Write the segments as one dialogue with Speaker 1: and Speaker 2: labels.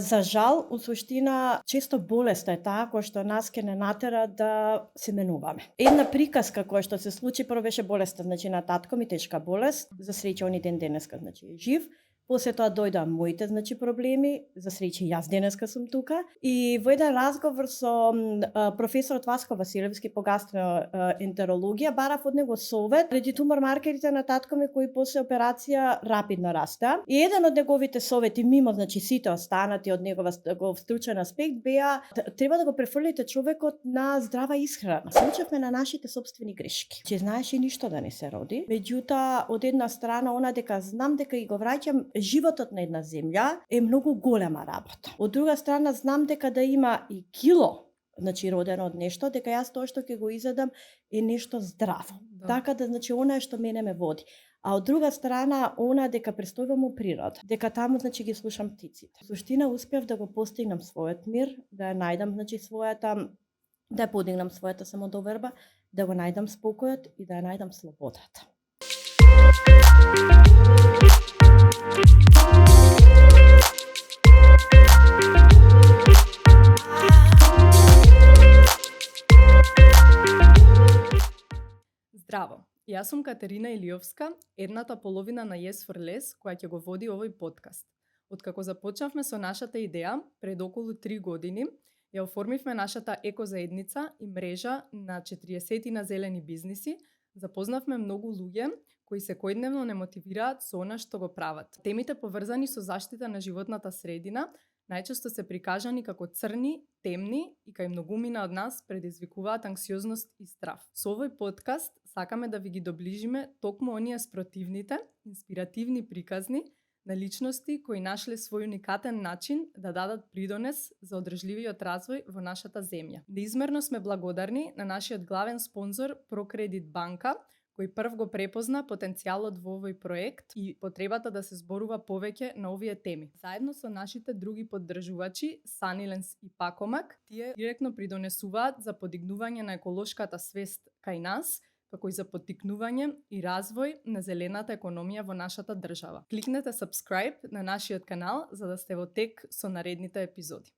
Speaker 1: За жал, у суштина, често болеста е таа која што нас ке не натера да се менуваме. Една приказка која што се случи, прво беше болеста, значи на татко ми тешка болест, за среќа они ден денеска, значи е жив. После тоа дојдоа моите, значи, проблеми, за среќа јас денеска сум тука. И во еден разговор со професорот Васко Василевски по гастроентерологија, барав од него совет преди тумор маркерите на татко ми кои после операција рапидно растеа. И еден од неговите совети, мимо, значи, сите останати од негов стручен аспект, беа треба да го префрлите човекот на здрава исхрана. Се учевме на нашите сопствени грешки. Че знаеш и ништо да не се роди. Меѓутоа, од една страна, она дека знам дека и го враќам, животот на една земја е многу голема работа. Од друга страна, знам дека да има и кило, значи родено од нешто, дека јас тоа што ќе го изедам е нешто здраво. Да. Така да, значи, она е што мене ме води. А од друга страна, она дека престојувам у природа, дека таму, значи, ги слушам птиците. Суштина, успев да го постигнам својот мир, да ја најдам, значи, да ја подигнам својата самодоверба, да го најдам спокојот и да ја најдам слободата.
Speaker 2: Здраво! Јас сум Катерина Илиовска, едната половина на Yes for Less, која ќе го води овој подкаст. Откако започнавме со нашата идеја, пред околу 3 години, ја оформивме нашата екозаедница и мрежа на 40 зелени бизниси, запознавме многу луѓе кои секојдневно не мотивираат со она што го прават. Темите поврзани со заштита на животната средина најчесто се прикажани како црни, темни и кај многумина од нас предизвикуваат анксиозност и страв. Со овој подкаст сакаме да ви ги доближиме токму оние спротивните, инспиративни приказни на личности кои нашле свој уникатен начин да дадат придонес за одржливиот развој во нашата земја. Неизмерно сме благодарни на нашиот главен спонзор Прокредит банка, кој прв го препозна потенцијалот во овој проект и потребата да се зборува повеќе на овие теми. Заедно со нашите други поддржувачи, Саниленс и Пакомак, тие директно придонесуваат за подигнување на еколошката свест кај нас, како и за поттикнување и развој на зелената економија во нашата држава. Кликнете subscribe на нашиот канал за да сте во тек со наредните епизоди.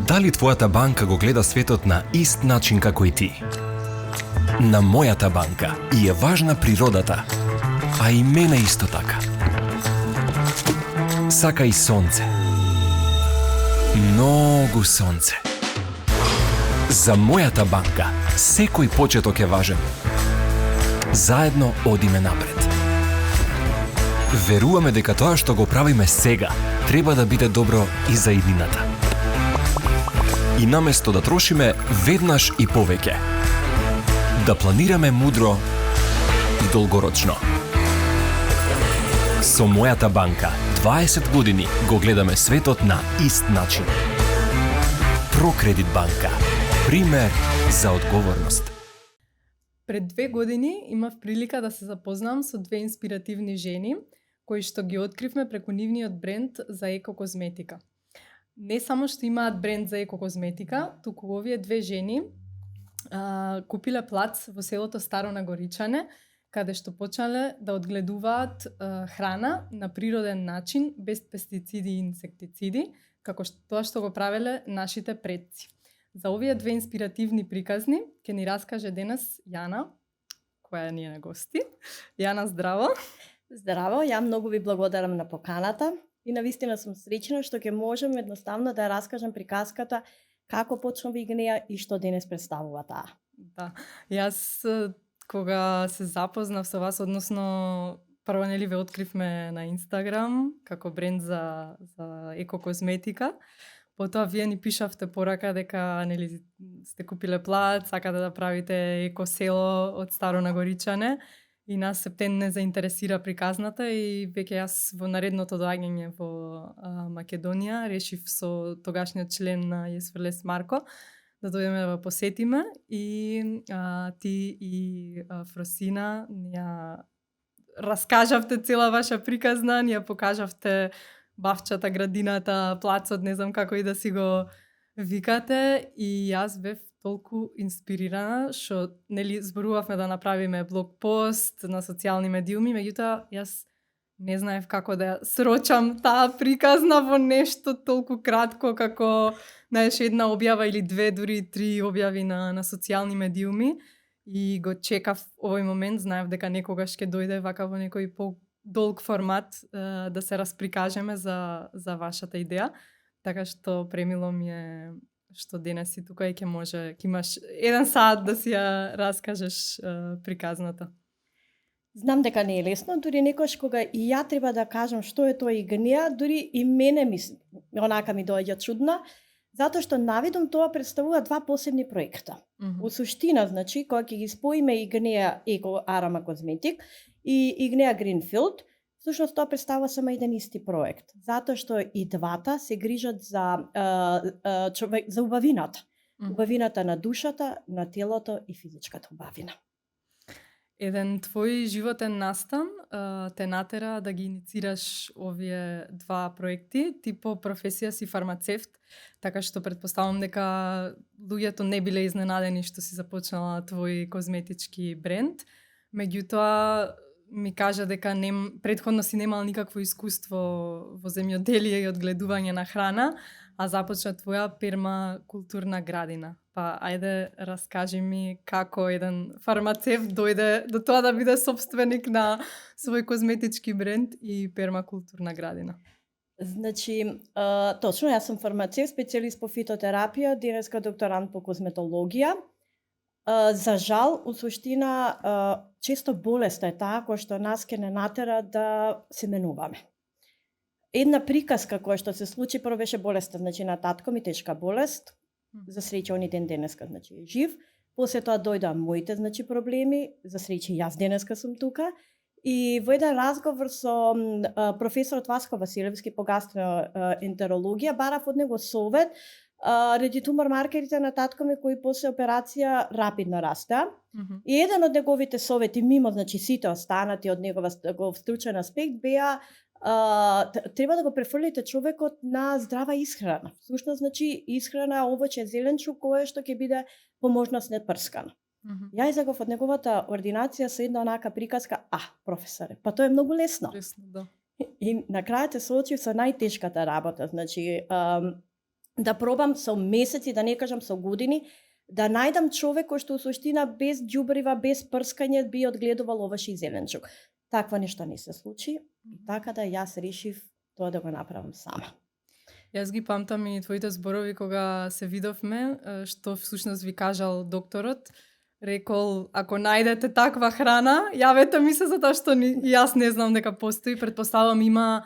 Speaker 3: Дали твојата банка го гледа светот на ист начин како и ти? На мојата банка и е важна природата, а и мене исто така. Сака и сонце. Многу сонце. За мојата банка секој почеток е важен. Заедно одиме напред. Веруваме дека тоа што го правиме сега треба да биде добро и за иднината. И наместо да трошиме веднаш и повеќе, да планираме мудро и долгорочно. Со мојата банка 20 години го гледаме светот на ист начин. Прокредит банка. Пример за одговорност.
Speaker 2: Пред 2 години имав прилика да се запознам со 2 инспиративни жени, кои што ги откривме преку нивниот бренд за екокозметика. Не само што имаат бренд за екокозметика, туку овие 2 жени купиле плац во селото Старо Нагоричане, каде што почнале да одгледуваат храна на природен начин, без пестициди и инсектициди, како тоа што го правеле нашите предци. За овие 2 инспиративни приказни ќе ни раскаже денес Јана, која ни е на гости. Јана, здраво!
Speaker 1: Здраво, ја многу ви благодарам на поканата и навистина сум среќна што ќе можам едноставно да ја раскажам приказката како почнува игнеја и што денес представува таа.
Speaker 2: Да, јас кога се запознав со вас, односно прво нели ве откривме на Инстаграм како бренд за екокозметика. Потоа вие ни пишавте порака дека нели сте купиле плат, сакате да правите екосело од Старо Нагоричане и нас септен не заинтересира приказната и веќе јас во наредното доаѓање во Македонија решив со тогашниот член на Yes for Less Марко да дојдеме да посетиме и ти и Фросина ни ја раскажавте цела ваша приказна, ни ја покажавте бавчата, градината, плацот, не знам како и да си го викате и јас бев толку инспирирана што нели зборувавме да направиме блог пост на социјални медиуми, меѓутоа јас не знаев како да ја срочам таа приказна во нешто толку кратко како, знаеш, една објава или две, дури и 3 објави на социјални медиуми и го чекав овој момент, знаев дека некогаш ќе дојде вака во некој подолг формат да се расприкажеме за вашата идеја, така што премило ми е што денес си тука и ќе имаш 1 сат да си ја раскажеш приказната.
Speaker 1: Знам дека не е лесно, дури некош кога и ја треба да кажам што е тоа игнеа, дури и мене ми доаѓа чудно, затоа што навидом тоа представува 2 посебни проекта. Во суштина, значи, кога ќе ги споиме Игнеа Еко Арама Козметик и Игнеа Гринфилд, всушност тоа представува само еден исти проект, затоа што и двата се грижат за човек, за убавината. Убавината на душата, на телото и физичката убавина.
Speaker 2: Еден твој животен настан те натера да ги иницираш овие 2 проекти. Ти по професија си фармацевт, така што претпоставам дека луѓето не биле изненадени што си започнала твој козметички бренд. Меѓутоа ми кажа дека претходно си немал никакво искуство во земјоделие и одгледување на храна, а започна твоја пермакултурна градина. Па ајде раскажи ми како еден фармацевт дојде до тоа да биде собственик на свој козметички бренд и пермакултурна градина.
Speaker 1: Значи, точно, јас сум фармацевт, специјалист по фитотерапија, денеска докторант по козметологија. За жал, у суштина, често болеста е таа која што нас ќе не натера да се менуваме. Една приказка која што се случи, прво беше болеста, значи на татко ми, тешка болест, за среќа он и денеска, значи е жив. После тоа дојдоа моите, значи, проблеми, за среќа јас денеска сум тука. И во еден разговор со професорот Васко Василевски по гастроентерологија, барав од него совет ради тумор маркерите на татко ми кои после операција рапидно растеа. И еден од неговите совети, мимо, значи, сите останати од негов стручен аспект, беа треба да го префрлите човекот на здрава исхрана. Всушност, значи, исхрана овоќе зеленчук кое што ќе биде по можност не прскано. Ја излегов од неговата ординација со една онака приказка, професоре, па тоа е многу лесно.
Speaker 2: Лесно, да.
Speaker 1: И на крајот се соочив со најтешката работа, значи, да пробам со месеци, да не кажам со години, да најдам човек кој што у суштина без ѓубрива, без прскање би одгледувал овој зеленчук. Такво нешто не се случи, и така да јас решив тоа да го направам сама.
Speaker 2: Јас ги памтам и твоите зборови кога се видовме, што всушност ви кажал докторот. Рекол, ако најдете таква храна, јавете ми се затоа што јас не знам дека постои. Претпоставам има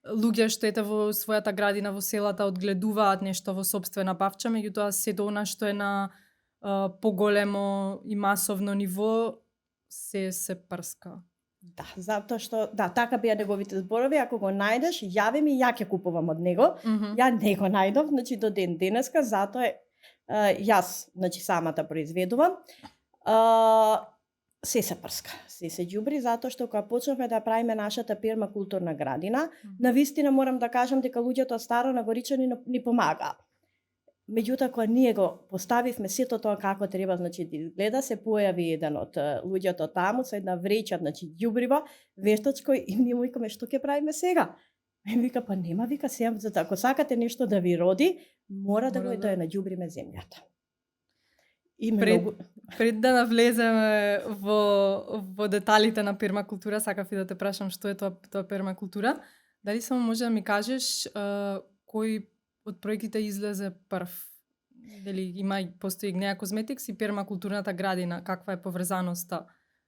Speaker 2: луѓе што ете во својата градина во селата одгледуваат нешто во сопствена павча, меѓутоа сето она што е на поголемо и масовно ниво се прска.
Speaker 1: Да, затоа што, така беа неговите зборови, ако го најдеш, јави ми, ја ќе купувам од него. Ја не го најдов, значи до ден денеска, затоа јас, значи, самата произведувам. Се прска, се ѓубри, затоа што кога почнавме да правиме нашата пермакултурна градина, навистина морам да кажам дека луѓето од Старо на Горичани ни помагаа. Меѓутоа, кога ние го поставивме сето тоа како треба, значи, да изгледа, се појави еден од луѓето таму со една вреќа, значи, ѓубрива, вештачко, и ние му викаме, што ќе правиме сега? Ми вика, па нема, вика, сега, ако сакате нешто да ви роди, мора да го наѓубриме земјата. И
Speaker 2: пред да навлеземе во деталите на пермакултура, сакав и да те прашам што е тоа пермакултура. Дали само може да ми кажеш кој од проектите излезе прв? Дали постои Игнеа Козметикс и пермакултурната градина? Каква е поврзаноста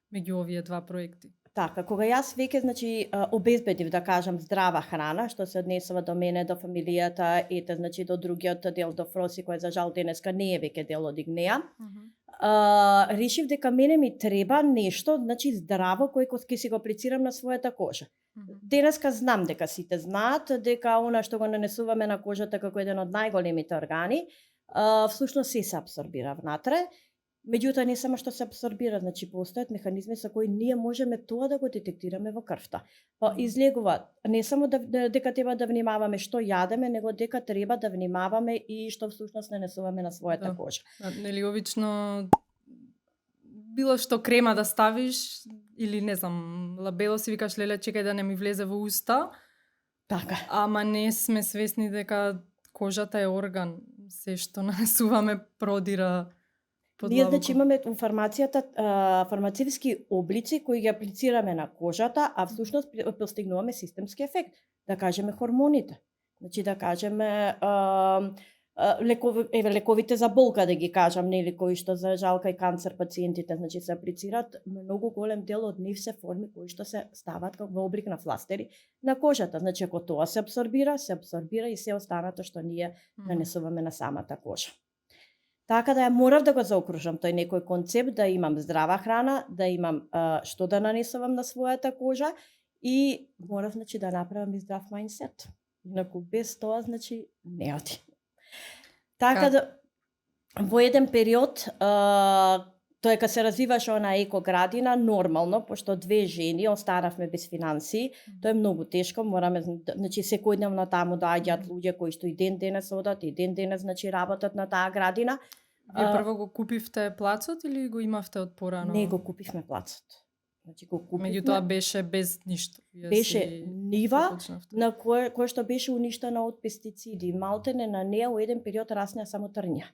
Speaker 2: меѓу овие 2 проекти?
Speaker 1: Така, кога јас веќе, значи, обезбедив, да кажам, здрава храна, што се однесува до мене, до фамилијата, значи, до другиот дел, до Фроси, кој за жал денеска не е веќе дел од Игнеа, решив дека мене ми треба нешто, значи, здраво, кој ќе си го аплицирам на својата кожа. Денеска знам дека сите знаат дека она што го нанесуваме на кожата како еден од најголемите органи, всушност се абсорбира внатре. Меѓутоа, не само што се абсорбира, значи постојат механизми со кои ние можеме тоа да го детектираме во крвта. Па излегува не само дека треба да внимаваме што јадеме, него дека треба да внимаваме и што всушност нанесуваме на својата кожа.
Speaker 2: Нели обично било што крема да ставиш или не знам, лабело си викаш леле чекај да не ми влезе во уста,
Speaker 1: Така.
Speaker 2: ама не сме свесни дека кожата е орган, се што нанесуваме продира
Speaker 1: Ние
Speaker 2: подлабоко.
Speaker 1: значи имаме у фармацијата фармацевтски облици кои ги аплицираме на кожата, а всушност постигнуваме системски ефект, да кажеме хормоните. Значи да кажеме лековите за болка да ги кажам, нели кои што за жалка и канцер пациентите, значи се аплицираат, многу голем дел од нив се форми кои што се стават во облик на фластери на кожата. Значи ако тоа се абсорбира и се останато што ние нанесуваме на самата кожа. Така да ја морав да го заокружам тој некој концепт, да имам здрава храна, да имам што да нанесувам на својата кожа и морав значи да направам и здрав мајндсет. Инаку без тоа значи не оди. Така да во еден период тоа кога се развиваше она екоградина, нормално, пошто две жени останавме без финансии, тоа е многу тешко, мораме, значи секојдневно таму доаѓаат луѓе кои што и ден денес одат, и ден денес значи работат на таа градина.
Speaker 2: Вие прво го купивте плацот или го имавте од порано?
Speaker 1: Не го купивме плацот. Значи го купивме.
Speaker 2: Меѓутоа беше без ништо.
Speaker 1: Беше нива на кој што беше уништена од пестициди. Малтене на неа во еден период раснеа само трња.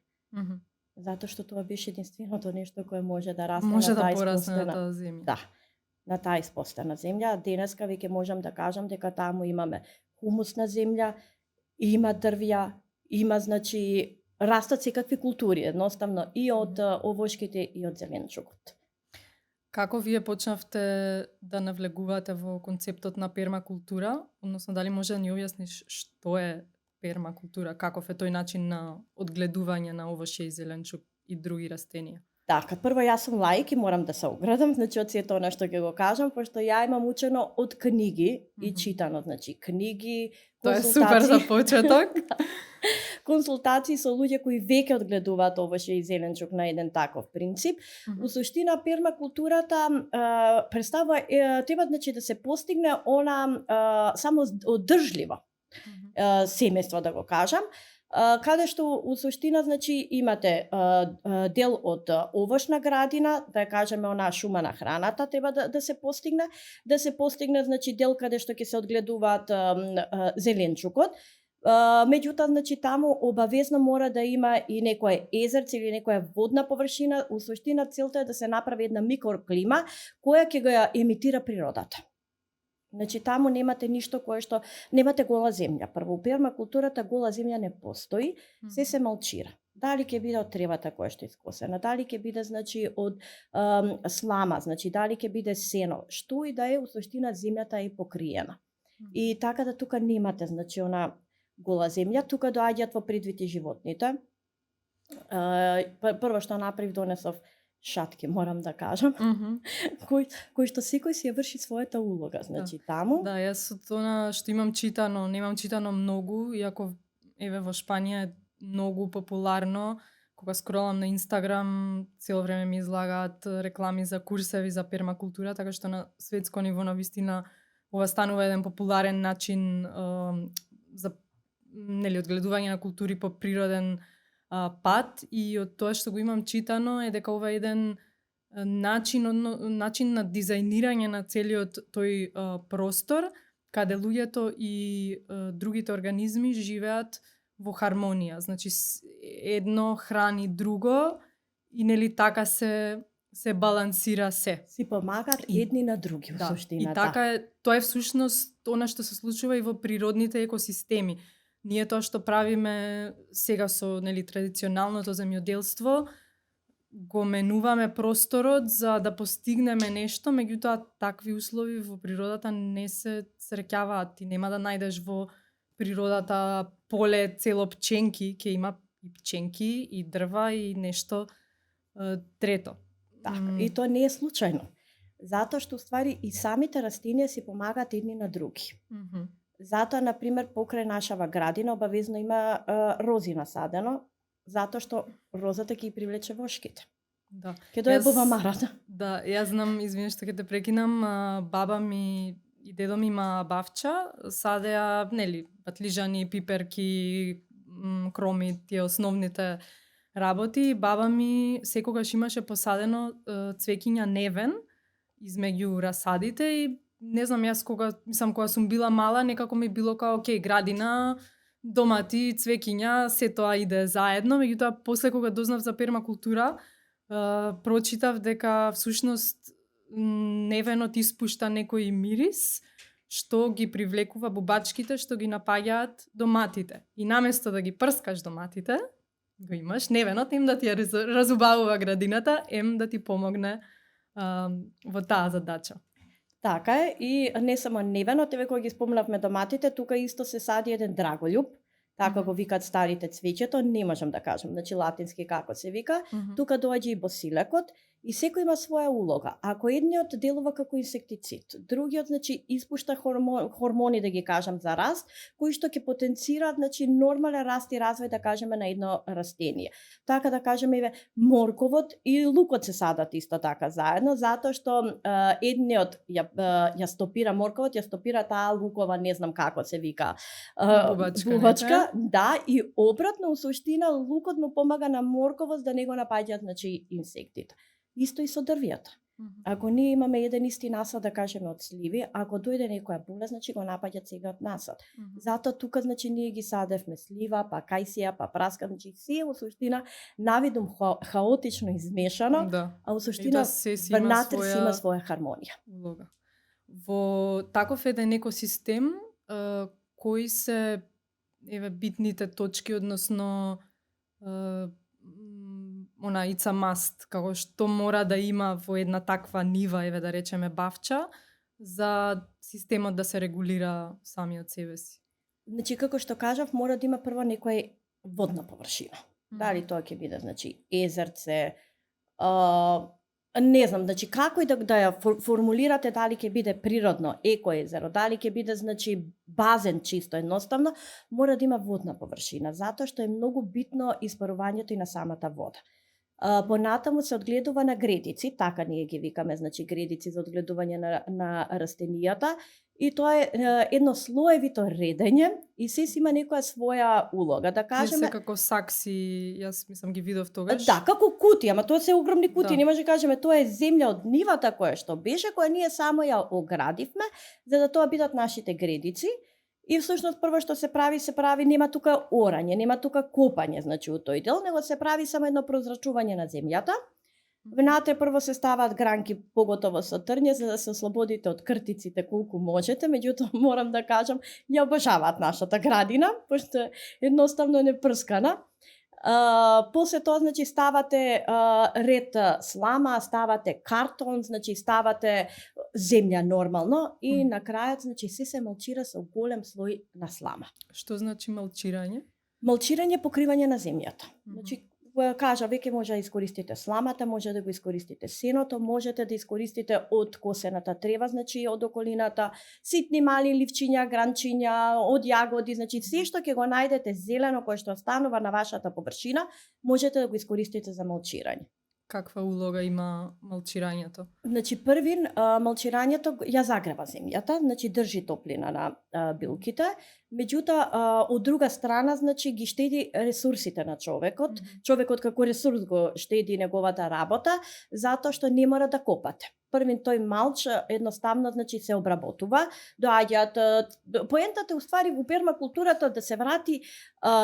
Speaker 1: Затоа што тоа беше единственото нешто кое може да расне
Speaker 2: може
Speaker 1: на таа
Speaker 2: да порасне на
Speaker 1: испостена
Speaker 2: таа земја.
Speaker 1: Да, на таа испостена земја. Денеска веќе можам да кажам дека таму имаме хумусна земја, има дрвја, има значи растат секакви култури, едноставно и од овошките и од зеленчукот.
Speaker 2: Како вие почнавте да навлегувате во концептот на пермакултура, односно дали може да ни објасниш што е пермакултура, каков е тој начин на одгледување на овошје и зеленчук и други растенија?
Speaker 1: Така, прво јас сум лаик и морам да се оградам, значи од сето она што ќе го кажам, пошто ја имам учено од книги и читано, значи книги,
Speaker 2: Тоа е супер за почеток.
Speaker 1: консултации со луѓе кои веќе одгледуваат овошје и зеленчук на еден таков принцип. У суштина пермакултурата представува треба значи да се постигне она само одржливо семејство да го кажам, каде што у суштина значи имате дел од овошна градина, да кажеме она шума на храната треба да се постигне значи дел каде што ќе се одгледуваат зеленчукот. Меѓутоа, значи таму обавезно мора да има и некое езерце или некоја водна површина. У суштина целта е да се направи една микроклима која ќе го емитира природата. Значи таму немате ништо кое што немате гола земја. Прво у пермакултурата гола земја не постои, се малчира. Дали ќе биде од тревата која што е искосена, дали ќе биде значи од слама, значи дали ќе биде сено, што и да е, у суштина земјата е покриена. И така да тука немате значи она гола земја, тука доаѓаат во предвид и животните. Прво што направив, донесов шатки, морам да кажам, кој што секој си ја врши својата улога, значи таму.
Speaker 2: Да, јас од она што имам читано, немам читано многу, иако еве во Шпанија е многу популарно, кога скролам на Инстаграм, цело време ми излагаат реклами за курсеви за пермакултура, така што на светско ниво на вистина ова станува еден популарен начин за одгледување на култури по природен пат, и од тоа што го имам читано е дека ова е еден начин на дизајнирање на целиот тој простор, каде луѓето и другите организми живеат во хармонија. Значи едно храни друго и нели така се балансира се.
Speaker 1: Си помагаат едни на други во суштина.
Speaker 2: И така е, тоа е всушност она што се случува и во природните екосистеми. Ние тоа што правиме сега со традиционалното земјоделство, го менуваме просторот за да постигнеме нешто, меѓутоа такви услови во природата не се среќаваат. Ти нема да најдеш во природата поле цело пченки, ќе има и пченки, и дрва, и нешто трето.
Speaker 1: Така, и тоа не е случајно. Затоа што уствари и самите растенија си помагаат едни на други. Затоа, например, покрај нашава градина обавезно има рози насадено, затоа што розата ќе ги привлече вошките.
Speaker 2: Да.
Speaker 1: Ќе дое бубамарата.
Speaker 2: Да, јас знам, извини што ќе те прекинам, баба ми и дедо ми има бавча, садеа, батлижани, пиперки, кроми, тие основните работи, баба ми секогаш имаше посадено цвеќиња невен измеѓу расадите и не знам јас кога сум била мала, некако ми било као окей, градина, домати, цвеќиња, се тоа иде заедно, меѓутоа после кога дознав за пермакултура, прочитав дека всушност невенот испушта некој мирис што ги привлекува бубачките што ги напаѓаат доматите. И наместо да ги прскаш доматите, го имаш невенот, им да ти ја разубавува градината, да ти помогне во таа задача.
Speaker 1: Така е, и не само невенот, еве кога ги спомнавме доматите, тука исто се сади еден драголјуб, така го викаат старите цвеќето, не можам да кажам, значи латински како се вика. Тука доаѓа и босилекот и секој има своја улога. Ако едниот делува како инсектицид, другиот значи испушта хормони, да ги кажам, за раст, кои што ќе потенцираат значи нормален раст и развој, да кажеме, на едно растение. Така да кажеме, еве морковот и лукот се садат исто така заедно, затоа што едниот ја стопира морковот, ја стопира таа лукова, не знам како се вика, бубачка, да, и обратно, у суштина, лукот му помага на морковот да не го напаѓаат значи инсектите. Исто и со дрвјата. Ако ние имаме еден исти насад, да кажеме, од сливи, ако дојде некоја болест, значи го напаѓа целиот насад. Затоа тука значи ние ги садевме слива, па кајсија, па праска, значи се у суштина навидум хаотично измешано, а у суштина внатре си има своја хармонија.
Speaker 2: Улога. Во таков еден екосистем, кои се битните точки, односно it's a must, како што мора да има во една таква нива, да речеме бавча, за системот да се регулира самиот себе си?
Speaker 1: Значи, како што кажав, мора да има прво некоја водна површина. Дали тоа ќе биде, значи, езерце, не знам, значи, како и да ја формулирате, дали ќе биде природно екоезеро, дали ќе биде, значи, базен чисто едноставно, мора да има водна површина, затоа што е многу битно испарувањето и на самата вода. Понатаму се одгледува на гредици, така ние ги викаме, значи гредици за одгледување на растенијата, и тоа е едно слоевито редење и се има некоја своја улога, да кажеме.
Speaker 2: Не се како сакси, јас мислам ги видов тогаш.
Speaker 1: Да, како кутија, ама тоа се огромни кутии, не може да кажеме тоа е земја од нивата која што беше, која ние само ја оградивме за да тоа бидат нашите гредици. И всушност прво што се прави, нема тукаорање, нема тука копање, значи у тој дел, него се прави само едно прозрачување на земјата. Внатре прво се ставаат гранки, поготово со трње, за да се ослободите од кртиците колку можете, меѓутоа морам да кажам, ја обожаваат нашата градина, пошто е едноставно непрскана. После тоа, значи, ставате ред слама, ставате картон, значи, ставате земја нормално и на крајот, значи, се малчира со голем слој на слама.
Speaker 2: Што значи малчирање?
Speaker 1: Малчирање е покривање на земјата. Значи, кажа, веќе може да искористите сламата, може да го искористите сеното, можете да искористите од косената трева, значи од околината, ситни мали ливчиња, гранчиња, од јагоди, значи се што ќе го најдете зелено кое што останува на вашата површина, можете да го искористите за малчирање.
Speaker 2: Каква улога има малчирањето?
Speaker 1: Значи, првин, малчирањето ја загрева земјата, значи држи топлина на билките, меѓутоа, од друга страна, значи, ги штеди ресурсите на човекот. Човекот како ресурс го штеди неговата работа, затоа што не мора да копате. Првин тој малч едноставно, значи, се обработува, доаѓаат, поентата уствари во пермакултурата да се врати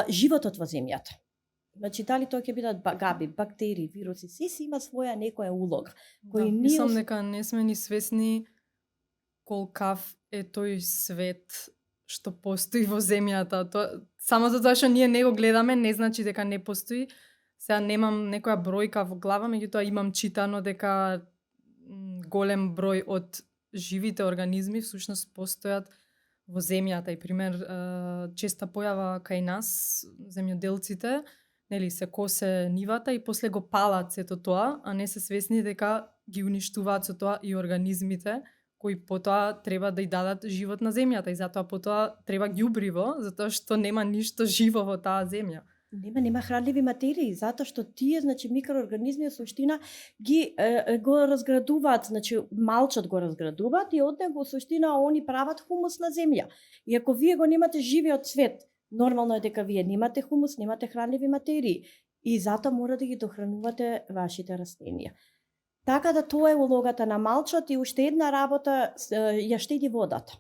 Speaker 1: животот во земјата. Значи, дали тоа ќе бидат габи, бактерии, вируси, се си има своја некоја улога.
Speaker 2: Мислам дека не сме ни свесни колкав е тој свет што постои во земјата. Само затоа што ние не го гледаме, не значи дека не постои. Сега немам некоја бројка во глава, меѓутоа имам читано дека голем број од живите организми всушност постојат во земјата. И пример, честа појава кај нас, земјоделците, нели, се косе нивата и после го палат сето тоа, а не се свесни дека ги уништуваат со тоа и организмите кои потоа треба да ја дадат живот на земјата и затоа потоа треба ѓубриво, затоа што нема ништо живо во таа земја.
Speaker 1: Нема хранливи материи, затоа што тие, значи, микроорганизми во суштина ги го разградуваат, значи малчот го разградуваат и од него во суштина они прават хумус на земја. И ако вие го немате живиот свет, нормално е дека вие немате хумус, немате хранливи материи. и затоа мора да ги дохранувате вашите растенија. Така да тоа е улогата на малчот и уште една работа ја штеди водата.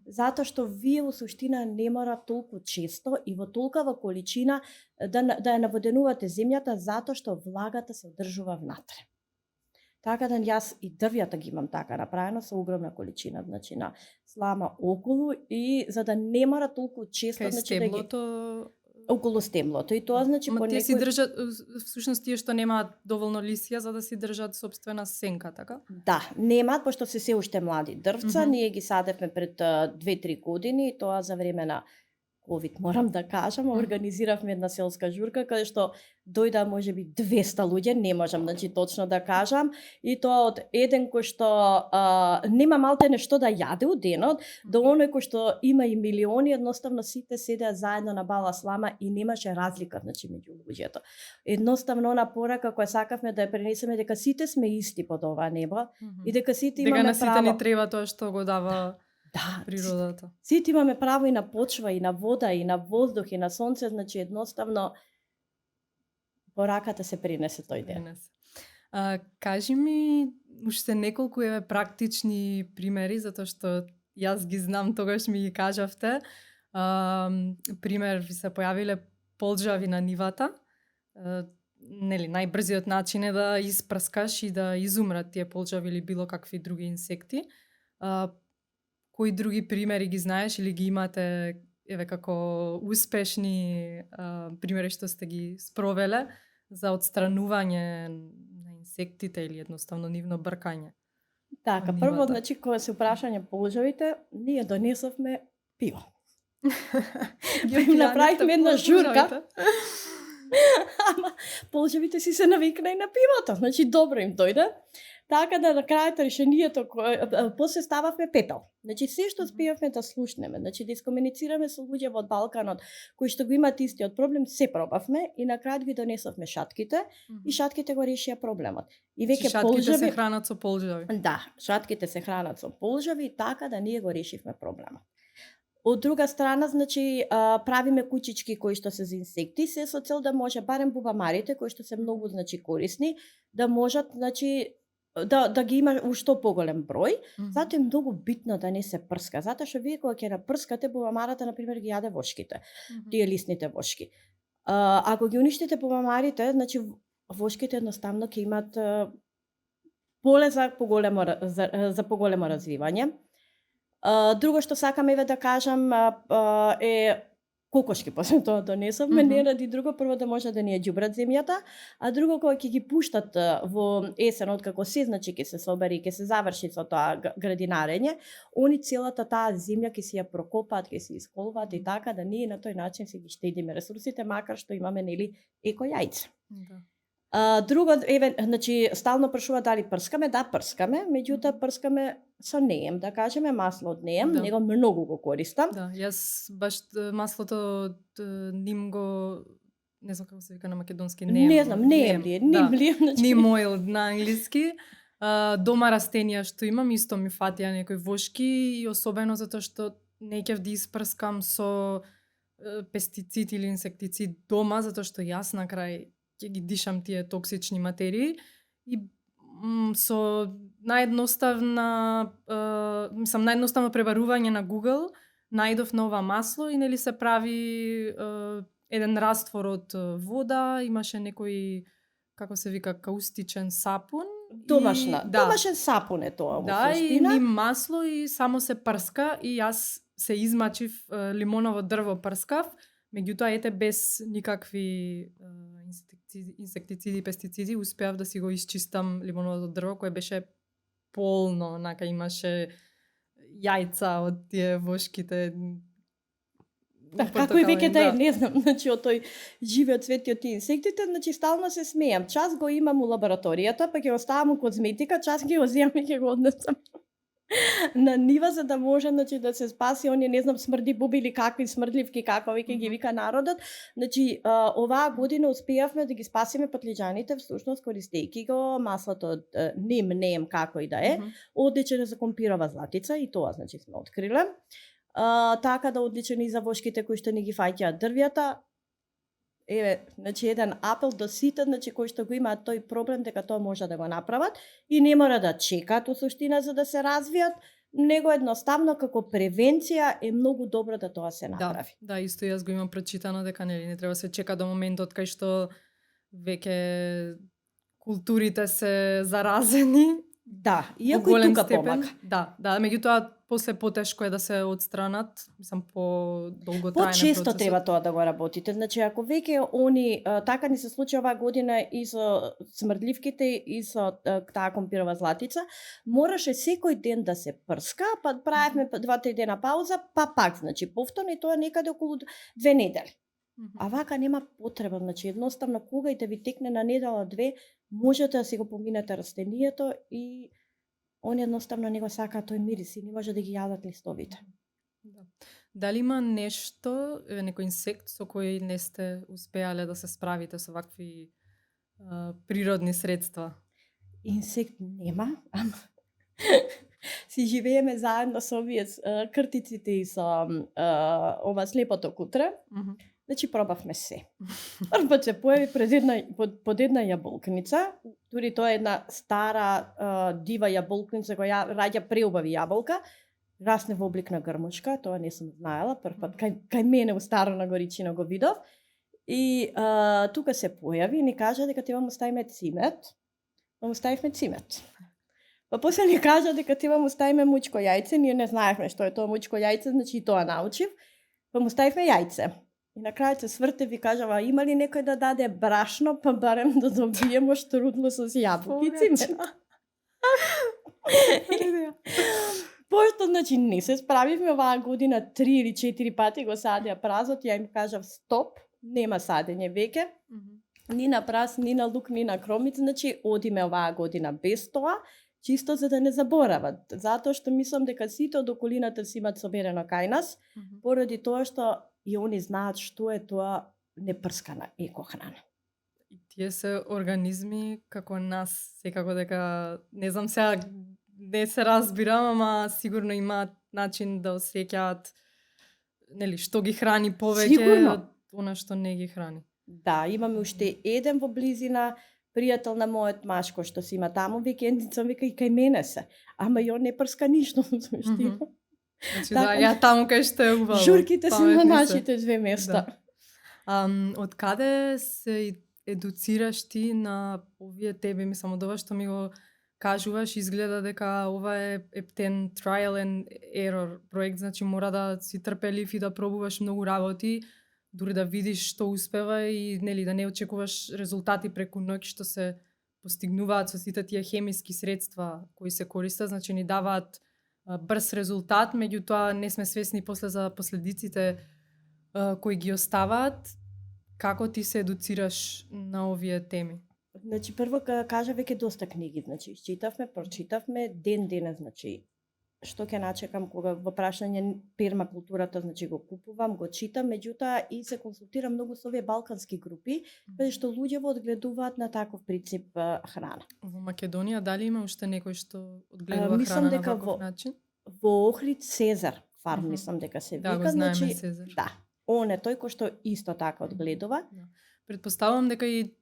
Speaker 1: Затоа што вие во суштина не мора толку често и во толкава количина да ја наводенувате земјата, затоа што влагата се одржува внатре. Така да јас и дрвјата ги имам така направено со огромна количина, значи на слама околу и за да не мора толку често,
Speaker 2: Кај
Speaker 1: значи да ги
Speaker 2: стеблото...
Speaker 1: околу стеблото и тоа значи
Speaker 2: Ма
Speaker 1: по
Speaker 2: тие си
Speaker 1: некој
Speaker 2: држат, всушност тие што немаат доволно лисија за да си држат собствена сенка, така?
Speaker 1: Да, немаат, пошто се уште млади дрвца,
Speaker 2: Мгм.
Speaker 1: ние ги садевме пред 2-3 години и тоа за време на ковид, морам да кажам, организиравме една селска журка каде што дојда можеби 200 луѓе, не можам значи точно да кажам, и тоа од еден кој што нема малтене што да јаде у денот, до оној кој што има и милиони, едноставно сите седеа заедно на бала слама и немаше разлика значи меѓу луѓето. Едноставно она порака која сакавме да ја пренесеме дека сите сме исти под оваа небо и дека сите
Speaker 2: Дека
Speaker 1: имаме
Speaker 2: на сите
Speaker 1: право.
Speaker 2: ни треба тоа што го дава
Speaker 1: Да,
Speaker 2: природата.
Speaker 1: сите имаме право и на почва, и на вода, и на воздух, и на сонце, значи едноставно пораката се принесе тој ден.
Speaker 2: Денес. Кажи ми уште неколку практични примери, затоа што јас ги знам, тогаш ми ги кажавте. Пример, ви се појавиле полџави на нивата. Нели, најбрзиот начин е да испрскаш и да изумрат тие полџави или било какви други инсекти. Кои други примери ги знаеш или ги имате како успешни примери што сте ги спровеле за отстранување на инсектите или едноставно нивно бркање?
Speaker 1: Така,
Speaker 2: на
Speaker 1: прво,
Speaker 2: нивата?
Speaker 1: значи, кога се прашање полжавите, ние донесовме пиво.
Speaker 2: Ги
Speaker 1: направивме една
Speaker 2: пијаните
Speaker 1: журка.
Speaker 2: полџавите?
Speaker 1: Ама полжавите си се навикнале на пивото, значи добро им дојде. Така да на крајот решението после стававме пепел. Значи се што спиевме да слушнеме, значи да искомуницираме со луѓе од Балканот кои што го имаат истиот проблем, се пробавме и на крајот ги донесовме шатките и шатките го решија проблемот. И веќе
Speaker 2: Шатките се
Speaker 1: полжави,
Speaker 2: хранат со полџави.
Speaker 1: да, шатките се хранат со полжави, така да ние го решивме проблемот. Од друга страна, значи, правиме кучички кои што се за инсекти, се со цел да може барем бубамарите кои што се многу значи корисни, да можат значи да ги има у што поголем број. Затоа е многу битно да не се прска, затоа што вие кога ќе напрскате бубамарата на пример ги јаде вошките, тие лисните вошки. Ако ги уништите бубамарите, значи вошките едноставно ќе имат поле за поголемо развивање. Друго што сакам да кажам е кокошки, после тоа донесовме, не ради друго, прво да може да ни ја ѓубрат земјата, а друго кога ќе ги пуштат во есен, откако се значи ќе се собери, ќе се заврши со тоа градинарење, они целата таа земја ќе си ја прокопаат, ќе се исколваат и така да ние на тој начин се ги штедиме ресурсите, макар што имаме нели еко јајце.
Speaker 2: Да.
Speaker 1: Друго, значи, стално прашува дали прскаме, да прскаме, меѓутоа прскаме со неем, да кажеме масло од неем,
Speaker 2: Да.
Speaker 1: него многу го користам.
Speaker 2: Да, јас баш маслото од ним го не знам како се вика на македонски,
Speaker 1: Не знам, неем ли е, ним ли е, значи.
Speaker 2: Neem oil на англиски. Дома растенија што имам, исто ми фатија некои вошки и особено затоа што не ќе да испрскам со пестицид или инсектицид дома, затоа што јас на крај ќе ги дишам тие токсични материи и со наједноставно пребарување на Google најдов на ова масло и нели се прави еден раствор од вода, имаше некој како се вика каустичен сапун.
Speaker 1: Домашен сапун е тоа во
Speaker 2: Да, и
Speaker 1: суштина.
Speaker 2: ним масло и само се прска и јас се измачив лимоново дрво прскав, меѓутоа ете без никакви инсектициди, пестициди, успеав да си го исчистам лимоновото дрво кое беше полно, нака имаше јајца од тие вошките.
Speaker 1: Да, како и веќе да е, не знам, значи од тој живеот цвети од тие инсектите, значи стално се смеам. Час го имам у лабораторијата, па ќе го ставам у козметика, час ќе го земам и ќе го однесам на нива за да може значи да се спаси оние не знам смрди буби или какви смрдливки како веќе ги вика народот. Значи оваа година успеавме да ги спасиме патлиџаните всушност користејќи го маслото од неем како и да е, одличен за компирова златица и тоа значи сме откриле. Така да одличен и за вошките кои што не ги фаќаат дрвјата. еве, значи еден апел до сите, значи кои што го имаат тој проблем дека тоа може да го направат и не мора да чекаат у суштина за да се развијат, него едноставно како превенција е многу добро да тоа се направи.
Speaker 2: Да, исто јас го имам прочитано дека не треба се чека до моментот кај што веќе културите се заразени.
Speaker 1: Да,
Speaker 2: Во
Speaker 1: иако и
Speaker 2: голем
Speaker 1: тука
Speaker 2: степен.
Speaker 1: помага.
Speaker 2: Да, меѓутоа после потешко е да се отстранат, мислам по долго трајне
Speaker 1: Почесто
Speaker 2: процесот.
Speaker 1: треба тоа да го работите. Значи, ако веќе они, така ни се случи оваа година и со смрдливките и со таа компирова златица, мораше секој ден да се прска, па правевме 2-3 дена пауза, па пак, значи, повторно и тоа некаде околу 2 недели. А вака нема потреба, значи едноставно кога и да ви текне на недела 2, можете да си го поминете растението и они едноставно не го сакаат тој мирис и не може да ги јадат листовите.
Speaker 2: Да. Дали има нешто, некој инсект со кој не сте успеале да се справите со вакви природни средства?
Speaker 1: Инсект нема, ама си живееме заедно со овие кртиците и со ова слепото кутре. Значи пробавме се. Прв пат се појави под една јаболкница, дури тоа е една стара дива јаболкница која раѓа преубави јаболка, расне во облик на грмушка, тоа не сум знаела, прв пат кај мене у Старона Горичина го видов. И тука се појави и ни кажа дека треба му ставиме цимет, па му ставивме цимет. Па после ни кажа дека треба му ставиме мучко јајце, ние не знаевме што е тоа мучко јајце, значи и тоа научив, па му ставивме јајце. И на крајот се сврте ви кажава, има ли некој да даде брашно, па барем да добиеме штрудло со јаболки и цимет. Пошто, значи, не се справивме оваа година 3 или 4 пати го садеа празот, ја им кажав стоп, нема садење веќе, ни на праз, ни на лук, ни на кромица, значи одиме оваа година без тоа, чисто за да не заборават, затоа што мислам дека сите од околината си имаат соберено кај нас, поради тоа што и они знаат што е тоа непрскана екохрана.
Speaker 2: И тие се организми како нас, секако дека, не знам сега, не се разбирам, ама сигурно имаат начин да осеќаат, нели, што ги храни повеќе од она што не ги храни.
Speaker 1: Да, имаме уште еден во близина, пријател на мојот маш кој што си има таму викендица, вика и кај мене се, ама и он не прска ништо, суштина.
Speaker 2: Значи да, ја таму кај што е убаво.
Speaker 1: Журките се на нашите две места.
Speaker 2: Од каде се едуцираш ти на овие теми? Мислам, од ова што ми го кажуваш, изгледа дека ова е ептен trial and error проект, значи мора да си трпелив и да пробуваш многу работи, дури да видиш што успева и нели да не очекуваш резултати преку ноќ што се постигнуваат со сите тие хемиски средства кои се користат, значи ни даваат брз резултат, меѓутоа не сме свесни после за последиците кои ги оставаат. Како ти се едуцираш на овие теми?
Speaker 1: Значи прво кажа веќе доста книги, значи изчитавме, прочитавме ден денес, значи што ќе начекам кога во прашање пермакултурата, значи го купувам, го читам, меѓутоа и се консултирам многу со овие балкански групи, каде што луѓето одгледуваат на таков принцип храна.
Speaker 2: Во Македонија дали има уште некој што одгледува
Speaker 1: мислам
Speaker 2: храна на
Speaker 1: дека
Speaker 2: ваков начин?
Speaker 1: Во Охрид Сезар фарм, мислам дека се вика,
Speaker 2: Да, го знаеме
Speaker 1: значи
Speaker 2: Сезар.
Speaker 1: да, он е тој кој што исто така одгледува.
Speaker 2: Предпоставувам дека и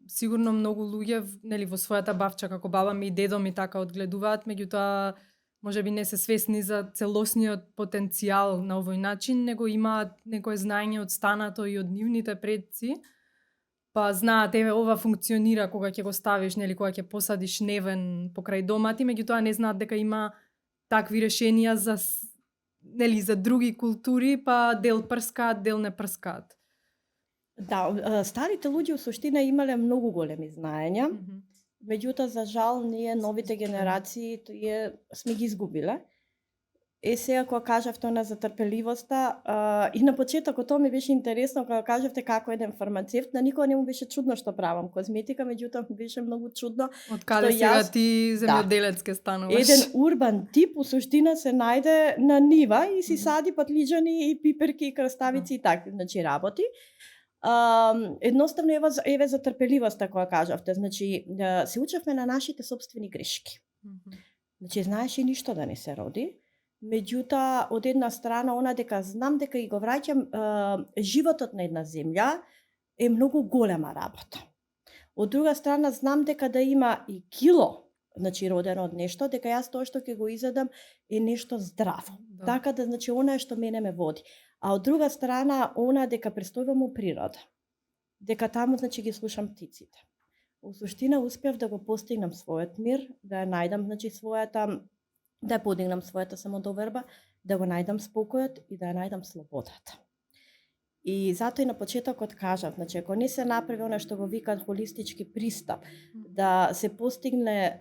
Speaker 2: сигурно многу луѓе нели во својата бавча како баба ми и дедо ми така одгледуваат, меѓутоа можеби не се свесни за целосниот потенцијал на овој начин, него имаат некое знаење од станато и од нивните предци, па знаат еве ова функционира кога ќе го ставиш, нели кога ќе посадиш невен покрај домати, меѓутоа не знаат дека има такви решенија за нели за други култури, па дел прскаат, дел не прскаат.
Speaker 1: Да, старите луѓе у суштина имале многу големи знаења, меѓутоа за жал ние новите генерации тие сме ги изгубиле. Сега кога кажавте на затрпеливоста, и на почетокот тоа ми беше интересно кога кажавте како еден фармацевт, на никога не му беше чудно што правам козметика, меѓутоа ми беше многу чудно.
Speaker 2: Од каде сега ти земјоделец ке стануваш?
Speaker 1: Еден урбан тип у суштина се најде на нива и си сади патлиџани и пиперки и краставици и така, значи работи. Едноставно еве за трпеливоста која кажавте, значи се учевме на нашите сопствени грешки. Значи знаеш и ништо да не се роди, Меѓутоа, од една страна, она дека знам дека и го враќам животот на една земја е многу голема работа. Од друга страна, знам дека да има и кило, значи родено од нешто, дека јас тоа што ќе го изедам е нешто здраво.
Speaker 2: Да.
Speaker 1: Така да, значи, она е што мене ме води. А од друга страна, она дека престојувам у природа, дека таму, значи, ги слушам птиците. Во суштина, успев да го постигнам својот мир, да ја најдам, значи, да ја подигнам својата самодоверба, да го најдам спокојот и да ја најдам слободата. И затоа и на почетокот кажав, значи, ако не се направи она што го викаат холистички пристап, да се постигне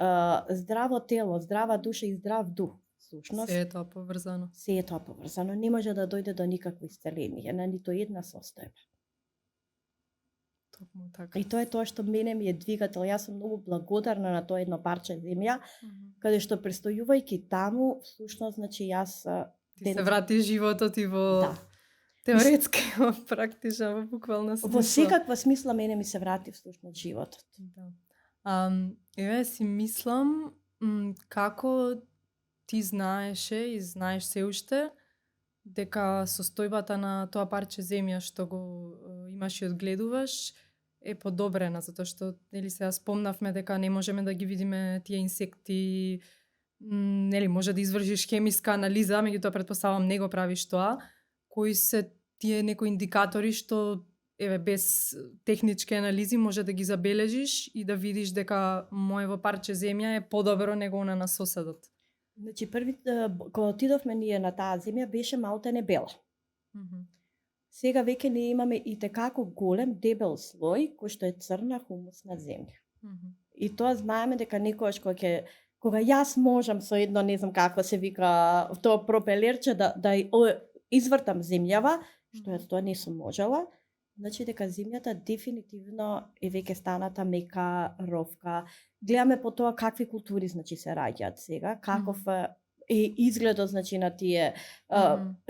Speaker 1: здраво тело, здрава душа и здрав дух, всушност,
Speaker 2: Се е тоа поврзано.
Speaker 1: се е тоа поврзано. Не може да дојде до никакво исцеление, на нито една состојба.
Speaker 2: Токму така.
Speaker 1: И тоа е тоа што мене ми е двигател. Јас сум многу благодарна на тоа едно парче земја, каде што престојувајќи таму, всушност, значи, јас
Speaker 2: Ти се врати животот и во
Speaker 1: да,
Speaker 2: теоретски, во практична, во буквална смисла.
Speaker 1: во секаква смисла мене ми се врати всушност животот.
Speaker 2: Да. Еве си мислам како ти знаеше и знаеш се уште дека состојбата на тоа парче земја што го имаш и одгледуваш е подобрена, затоа што нели сега спомнавме дека не можеме да ги видиме тие инсекти, нели може да извршиш хемиска анализа, меѓутоа претпоставам не го правиш тоа. Кои се тие некои индикатори што еве без технички анализи може да ги забележиш и да видиш дека моево парче земја е подобро него она на соседот.
Speaker 1: Значи, кога отидовме ние на таа земја, беше малте бела. Сега веќе не имаме и tekako голем, дебел слој, кој што е црна хумусна земја. И тоа знаеме дека некојаш кога јас можам со едно, не знам како се вика, тоа пропелерче да извртам земјава, што јас тоа не сум можела, значи дека земјата дефинитивно е веќе станата мека, ровка. Гледаме по тоа какви култури, значи, се раѓаат сега, каков е изгледот, значи, на тие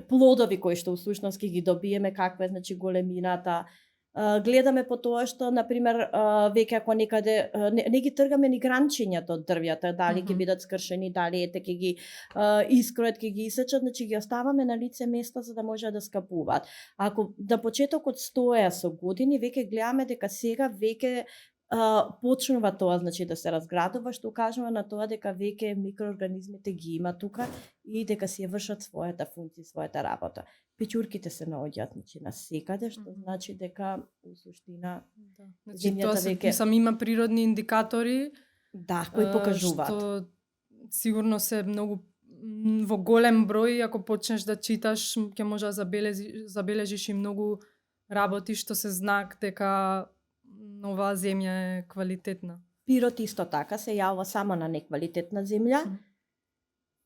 Speaker 1: плодови кои што всушност ќе ги добиеме, каква е, значи, големината. Гледаме по тоа што, например, веќе ако некаде не ги тргаме ни гранчињата од дрвјата, дали ќе бидат скршени, дали ете ќе ги искројат, ќе ги исечат, значи ги оставаме на лице место за да може да скапуваат. Ако на почетокот стоеа со години, веќе гледаме дека сега веќе почнува тоа, значи, да се разградува, што укажува на тоа дека веќе микроорганизмите ги има тука и дека си ја вршат својата функција, својата работа. Печурките се наоѓаат, значи, на секаде, што значи дека у суштина
Speaker 2: Значи тоа сам има природни индикатори,
Speaker 1: да, кои покажуваат.
Speaker 2: Што сигурно се многу во голем број, ако почнеш да читаш, ќе може да забележиш и многу работи што се знак дека оваа земја е квалитетна.
Speaker 1: Пирот исто така се јавува само на неквалитетна земја.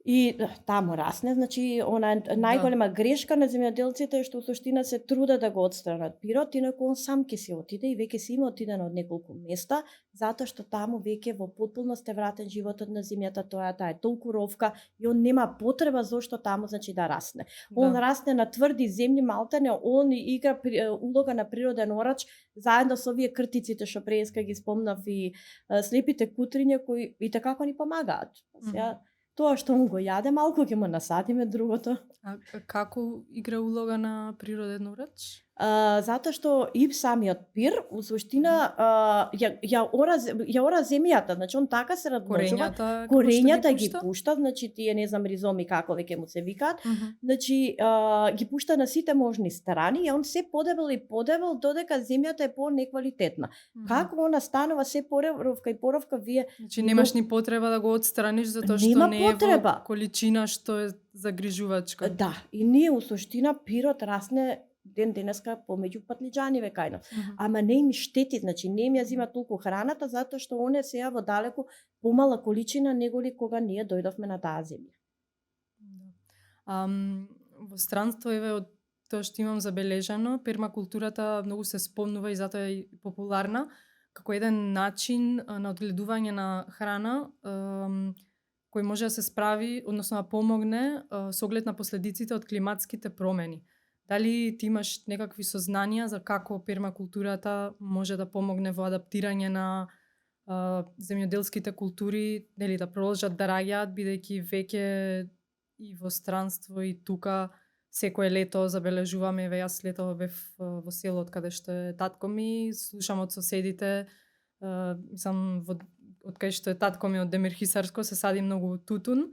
Speaker 1: И таму расне, значи, она е најголема грешка на земјоделците што во суштина се трудат да го отстранат пирот, инаку он сам ќе се отиде и веќе си има отидено од неколку места, затоа што таму веќе во потполност е вратен животот на земјата, таа е толку ровка и он нема потреба зошто таму, значи, да расне. Он расне на тврди земји, малтене, он игра улога на природен орач заедно со овие кртиците што преска ги спомнав и слепите кутриња кои и такако ни помагаат. Сега тоа што му го јаде, малку ќе му насадиме другото.
Speaker 2: А како игра улога на природен орач?
Speaker 1: Затоа што и самиот пир, у суштина, ја ора земјата, значи он така се размножува. Корењата ги пушта, значи тие, не знам, ризоми како веќе му се викаат, значи ги пушта на сите можни страни и он се подебел и подебел додека земјата е по-неквалитетна. Како она станува се поровка и поровка, вие...
Speaker 2: Значи немаш ни потреба да го отстраниш затоа што не е во количина што е загрижувачка.
Speaker 1: Да, и ние у суштина пирот расне денеска помеѓу патлиџаниве кајно. Ама не им штети, значи не им ја зима толку храната затоа што он е сега во далеку помала количина неголи кога ние дојдовме на таа земја.
Speaker 2: Во странство еве од тоа што имам забележано, пермакултурата многу се спомнува и затоа е популарна како еден начин на одгледување на храна кој може да се справи, односно да помогне со оглед на последиците од климатските промени. Дали ти имаш некакви сознанија за како пермакултурата може да помогне во адаптирање на земјоделските култури, нели да продолжат да раѓаат, бидејќи веќе и во странство и тука секое лето забележуваме, еве јас лето бев во село од каде што е татко ми, слушам од соседите, мислам од кај што е татко ми од Демирхисарско се сади многу тутун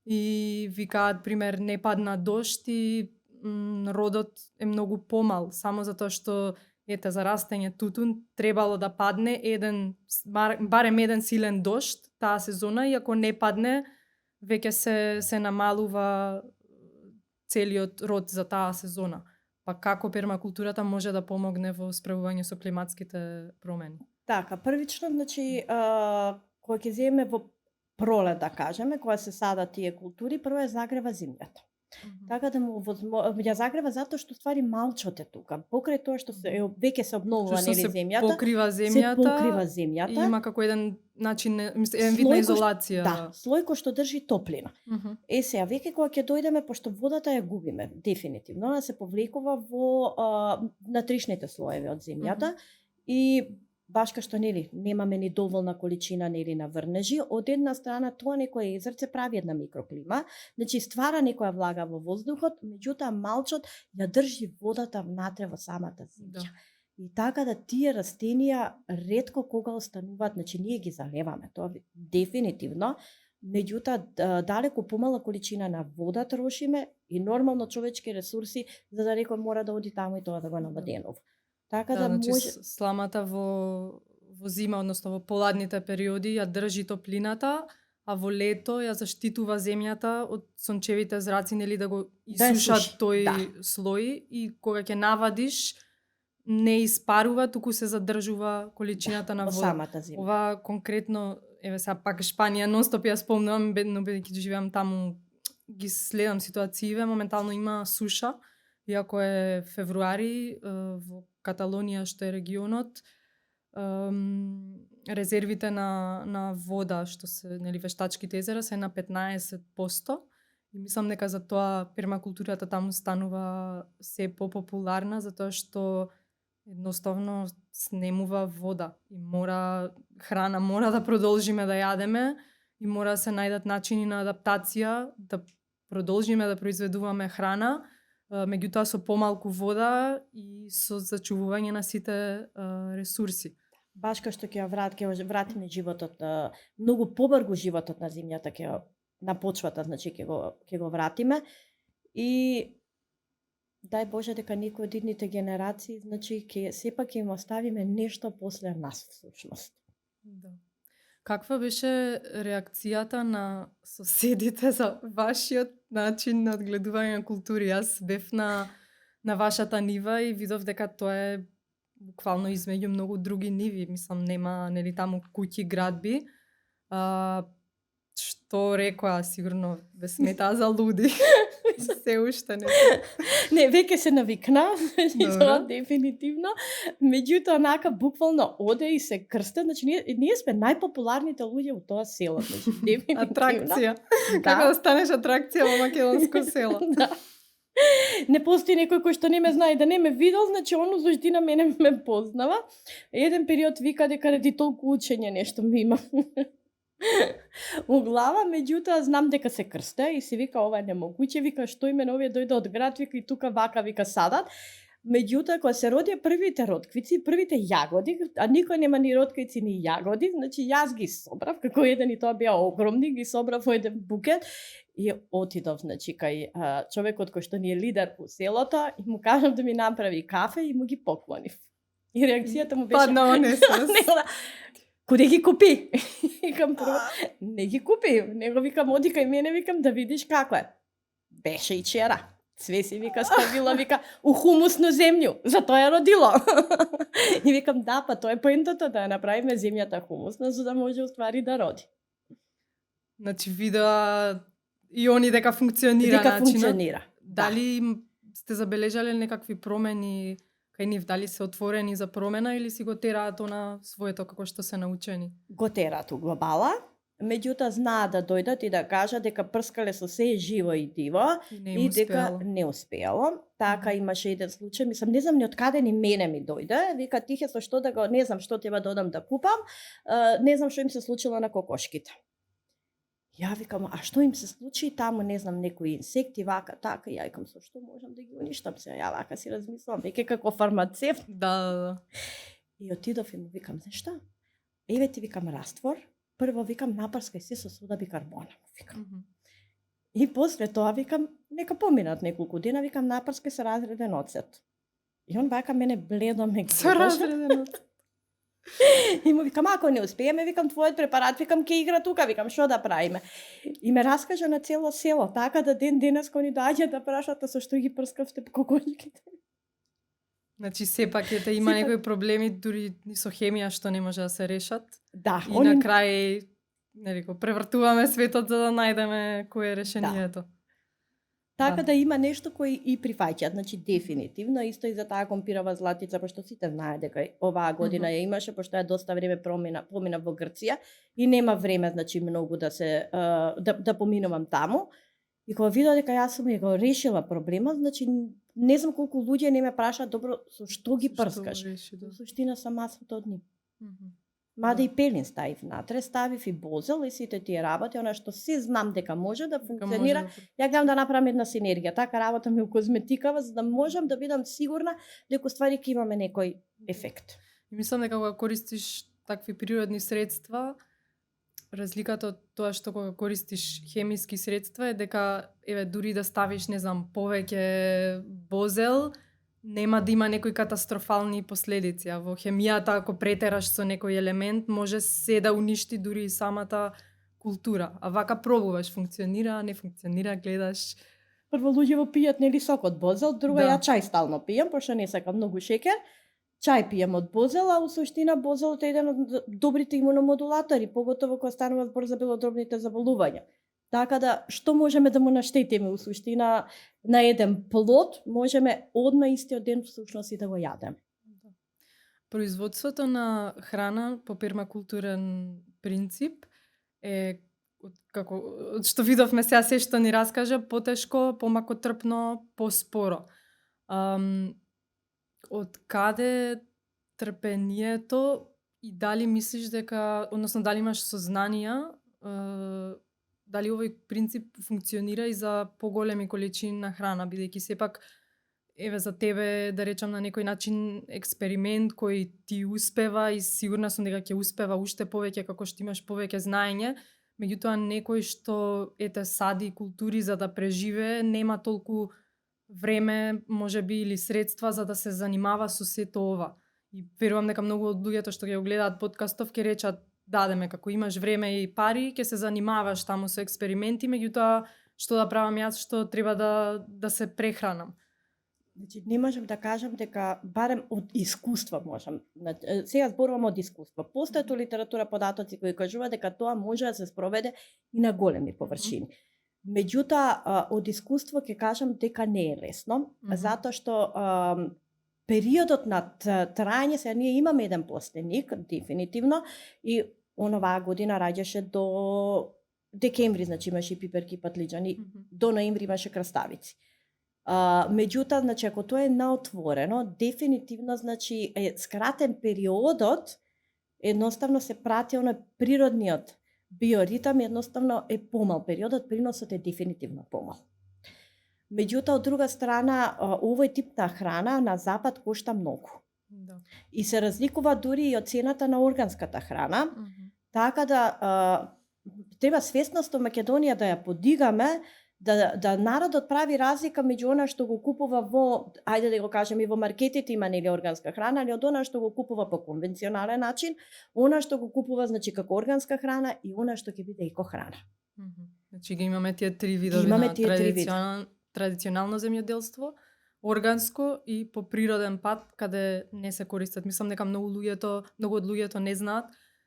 Speaker 2: и викаат пример не падна дожд и родот е многу помал, само затоа што ете за растење тутун требало да падне барем еден силен дожд таа сезона и ако не падне веќе се намалува целиот род за таа сезона. Па како пермакултурата може да помогне во справување со климатските промени?
Speaker 1: Така, првично, значи, кога ќе земеме во пролет, да кажеме, кога се садат тие култури, прво ја загрева земјата. Така да ја загрева затоа што ствари малчот е тука. Покрај тоа што веќе се обновува нели земјата,
Speaker 2: се покрива земјата. И има како еден начин, еден вид на изолација.
Speaker 1: Да, слој кој што држи топлина. Сега веќе кога ќе дојдеме, пошто водата ја губиме дефинитивно, она се повлекува во натришните слоеви од земјата и баш кај што нели немаме ни доволна количина нели на врнежи, од една страна тоа некој езерце прави една микроклима, значи ствара некоја влага во воздухот, меѓутоа малчот ја држи водата внатре во самата земја. Да. И така да тие растенија ретко кога остануваат, значи ние ги залеваме, тоа дефинитивно, меѓутоа далеку помала количина на вода трошиме и нормално човечки ресурси за да некој мора да оди таму и тоа да го наваденува. Така да
Speaker 2: значи,
Speaker 1: може
Speaker 2: сламата во зима, односно во поладните периоди ја држи топлината, а во лето ја заштитува земјата од сончевите зраци, нели да го исушат тој слој и кога ќе навадиш не испарува, туку се задржува количината на вода.
Speaker 1: Во самата земја.
Speaker 2: Ова конкретно, еве сега пак Шпанија, нонстоп ја спомнувам, бидејќи живеам таму, ги следам ситуациите, моментално има суша, иако е февруари, во Каталонија, што е регионот, резервите на вода, што се нели вештачките езера, се на 15%. И мислам дека за тоа пермакултурата таму станува се попопуларна, затоа што едноставно снемува вода и храна мора да продолжиме да јадеме и мора да се најдат начини на адаптација да продолжиме да произведуваме храна, меѓутоа со помалку вода и со зачувување на сите ресурси.
Speaker 1: Баш кај што ќе вратиме животот, многу побрзо животот на земјата ќе на почвата, значи ќе го вратиме и дај Боже дека некој од идните генерации, значи сепак ќе им оставиме нешто после нас всушност.
Speaker 2: Да. Каква беше реакцијата на соседите за вашиот начин на одгледување на култури? Јас бев на вашата нива и видов дека тоа е буквално измеѓу многу други ниви. Мислам, нема нели таму куќи, градби. Што рекоа, сигурно ве сметаа за луди. Се уште
Speaker 1: не, веќе се навикна, тоа дефинитивно. Меѓутоа, онака буквално оде и се крсте, значи ние сме најпопуларните луѓе во тоа село, значи дефинитивно.
Speaker 2: Атракција. Како да станеш атракција во македонско село.
Speaker 1: Да. Не постои некој кој што не ме знае да не ме видел, значи оно суштина мене ме познава. Еден период вика дека ради толку учење нешто ми има у глава, меѓутоа знам дека се крсте и се вика ова е немогуче, вика што име овие дојде од град, вика и тука вака, вика садат. Меѓутоа кога се родија првите ротквици, првите јагоди, а никој нема ни ротквици ни јагоди, значи јас ги собрав, како еден и тоа беа огромни, ги собрав во еден букет и отидов, значи кај човекот кој што ни е лидер по селото и му кажам да ми направи кафе и му ги поклонив. И реакцијата му беше
Speaker 2: падна онесос.
Speaker 1: Куде ги купи? Викам прво, не ги купи. Него викам, оди кај мене, викам, да видиш како е. Беше и чера. Све си, вика, ставила, вика, у хумусну земју. Затоа ја родило. И викам, да, па тоа е поентото, да ја направиме земјата хумусна, за да може уствари да роди.
Speaker 2: Значи, видеа и они дека функционира.
Speaker 1: Дека функционира.
Speaker 2: Дали сте забележале некакви промени кај нив, дали се отворени за промена или си го тераат на своето како што се научени?
Speaker 1: Го тераат у глобала, меѓутоа знаат да дојдат и да кажат дека прскале со се живо и диво и дека не успеало. Така имаше еден случај, мислам, не знам ни од каде ни мене ми дојде, вика тихе со што да го, не знам што треба да одам да купам, не знам што им се случило на кокошките. Ја викам, а што им се случи таму, не знам, некои инсекти, вака, така, ја викам, со што можам да ги уништам се, ја вака си размислувам, веќе како фармацевт.
Speaker 2: Да.
Speaker 1: И отидов и му викам, знаеш што? Еве ти викам раствор, прво викам напрскај се со сода бикарбона, му викам. И после тоа викам, нека поминат неколку дена, викам напрскај се разреден оцет. И он вака мене бледо ме
Speaker 2: Со
Speaker 1: гледаше.
Speaker 2: разредено.
Speaker 1: И му викам, ако не успееме, викам, твојот препарат, викам, ке игра тука, викам, што да правиме? И ме раскажа на цело село, така да ден денес кој ни доаѓа да прашат, а со што ги прскавте кокошките.
Speaker 2: Значи сепак ете има
Speaker 1: Сепак.
Speaker 2: некои проблеми дури и со хемија што не може да се решат.
Speaker 1: Да,
Speaker 2: И на крај нели го превртуваме светот за да најдеме кој е решението.
Speaker 1: Така да има нешто кој и прифаќаат, значи дефинитивно, исто и за таа компирова златица, пошто сите знаат дека оваа година ја имаше, пошто ја доста време помина во Грција и нема време, значи многу да се да поминувам таму. И кога видов дека јас сум ја го решила проблемот, значи не знам колку луѓе не ме прашаат добро со што ги прскаш. Во суштина сам маслото од нив. Мада и пелин ставив натре, ставив и бозел и сите тие работи, она што се знам дека може да функционира. Ја гледам да направам една синергија, така работам и у козметикава, за да можам да бидам сигурна дека ствари ќе имаме некој ефект.
Speaker 2: И мислам дека кога користиш такви природни средства, разликата од тоа што кога користиш хемиски средства е дека еве дури да ставиш, не знам, повеќе бозел, нема да има некои катастрофални последици. А во хемијата, ако претераш со некој елемент, може се да уништи дури и самата култура. А вака пробуваш, функционира, не функционира, гледаш.
Speaker 1: Прво луѓе во пијат нели сок од бозел, друго
Speaker 2: Да.
Speaker 1: ја чај стално пијам, пошто не сакам многу шеќер. Чај пијам од бозел, а у суштина бозелот е еден од добрите имуномодулатори, поготово кога станува збор за белодробните заболувања. Така да, што можеме да му наштетиме у суштина на еден плод, можеме одма истиот ден всушност и да го јадеме.
Speaker 2: Производството на храна по пермакултурен принцип е од што видовме сега се што ни раскажа, потешко, помакотрпно, поспоро. Од каде трпението и дали мислиш дека, односно дали имаш сознанија, дали овој принцип функционира и за поголеми количини на храна, бидејќи сепак еве за тебе, да речам на некој начин експеримент кој ти успева и сигурна сум дека ќе успева уште повеќе како што имаш повеќе знаење, меѓутоа некој што ете сади култури за да преживее, нема толку време, можеби или средства за да се занимава со сето ова. И верувам дека многу од луѓето што ќе го гледаат подкастов ќе речат дадеме како имаш време и пари, ќе се занимаваш таму со експерименти, меѓутоа што да правам јас, што треба да се прехранам.
Speaker 1: Значи, не можам да кажам дека барем од искуство можам. Сега зборувам од искуство. Постојат у литература податоци кои кажуваат дека тоа може да се спроведе и на големи површини. Меѓутоа, од искуство ќе кажам дека не е лесно, затоа што периодот на трајање, сега ние имаме еден пластеник, дефинитивно, и оноваа година раѓаше до декември, значи имаше и пиперки, патлиџани, до ноември имаше краставици. Меѓутоа, значи, ако тоа е наотворено, дефинитивно, значи, е скратен периодот, едноставно се прати оној природниот биоритам, едноставно е помал периодот, приносот е дефинитивно помал. Меѓутоа, од друга страна, овој тип на храна на запад кошта многу.
Speaker 2: Да.
Speaker 1: И се разликува дури и од цената на органската храна, така да треба свесност во Македонија да ја подигаме, да народот прави разлика меѓу она што го купува во, ајде да го кажеме, и во маркетите има нели органска храна, или од она што го купува по конвенционален начин, она што го купува значи како органска храна и она што ќе биде еко храна.
Speaker 2: Значи ги имаме тие три видови
Speaker 1: имаме
Speaker 2: на
Speaker 1: тие
Speaker 2: традиционално земјоделство, органско и по природен пат каде не се користат. Мислам дека многу од луѓето не знаат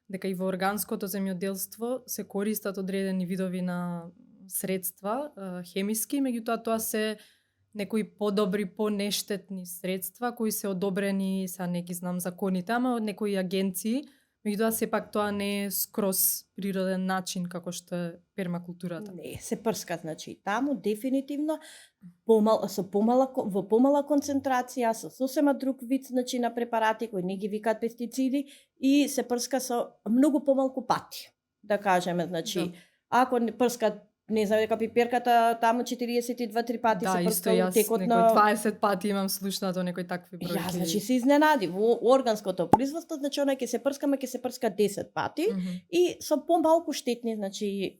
Speaker 2: дека и во органското земјоделство се користат одредени видови на средства, хемиски, меѓутоа тоа се некои подобри, понештетни средства кои се одобрени, са не ги знам законите, ама од некои агенции, меѓутоа сепак тоа не е скроз природен начин како што е пермакултурата.
Speaker 1: Не, се прска, значи таму дефинитивно во помала концентрација, со сосема друг вид значи на препарати кои не ги викаат пестициди и се прска со многу помалку пати. Да кажеме, значи ако не прска, не знам, дека пиперката таму 42-3 пати
Speaker 2: Да,
Speaker 1: се
Speaker 2: исто
Speaker 1: прска
Speaker 2: јас
Speaker 1: текот
Speaker 2: некој
Speaker 1: на
Speaker 2: 20 пати имам слушнато некои такви бројки.
Speaker 1: Ја, значи се изненади. Во органското производство, значи она ќе се прска 10 пати
Speaker 2: Мгм.
Speaker 1: и со помалку штетни, значи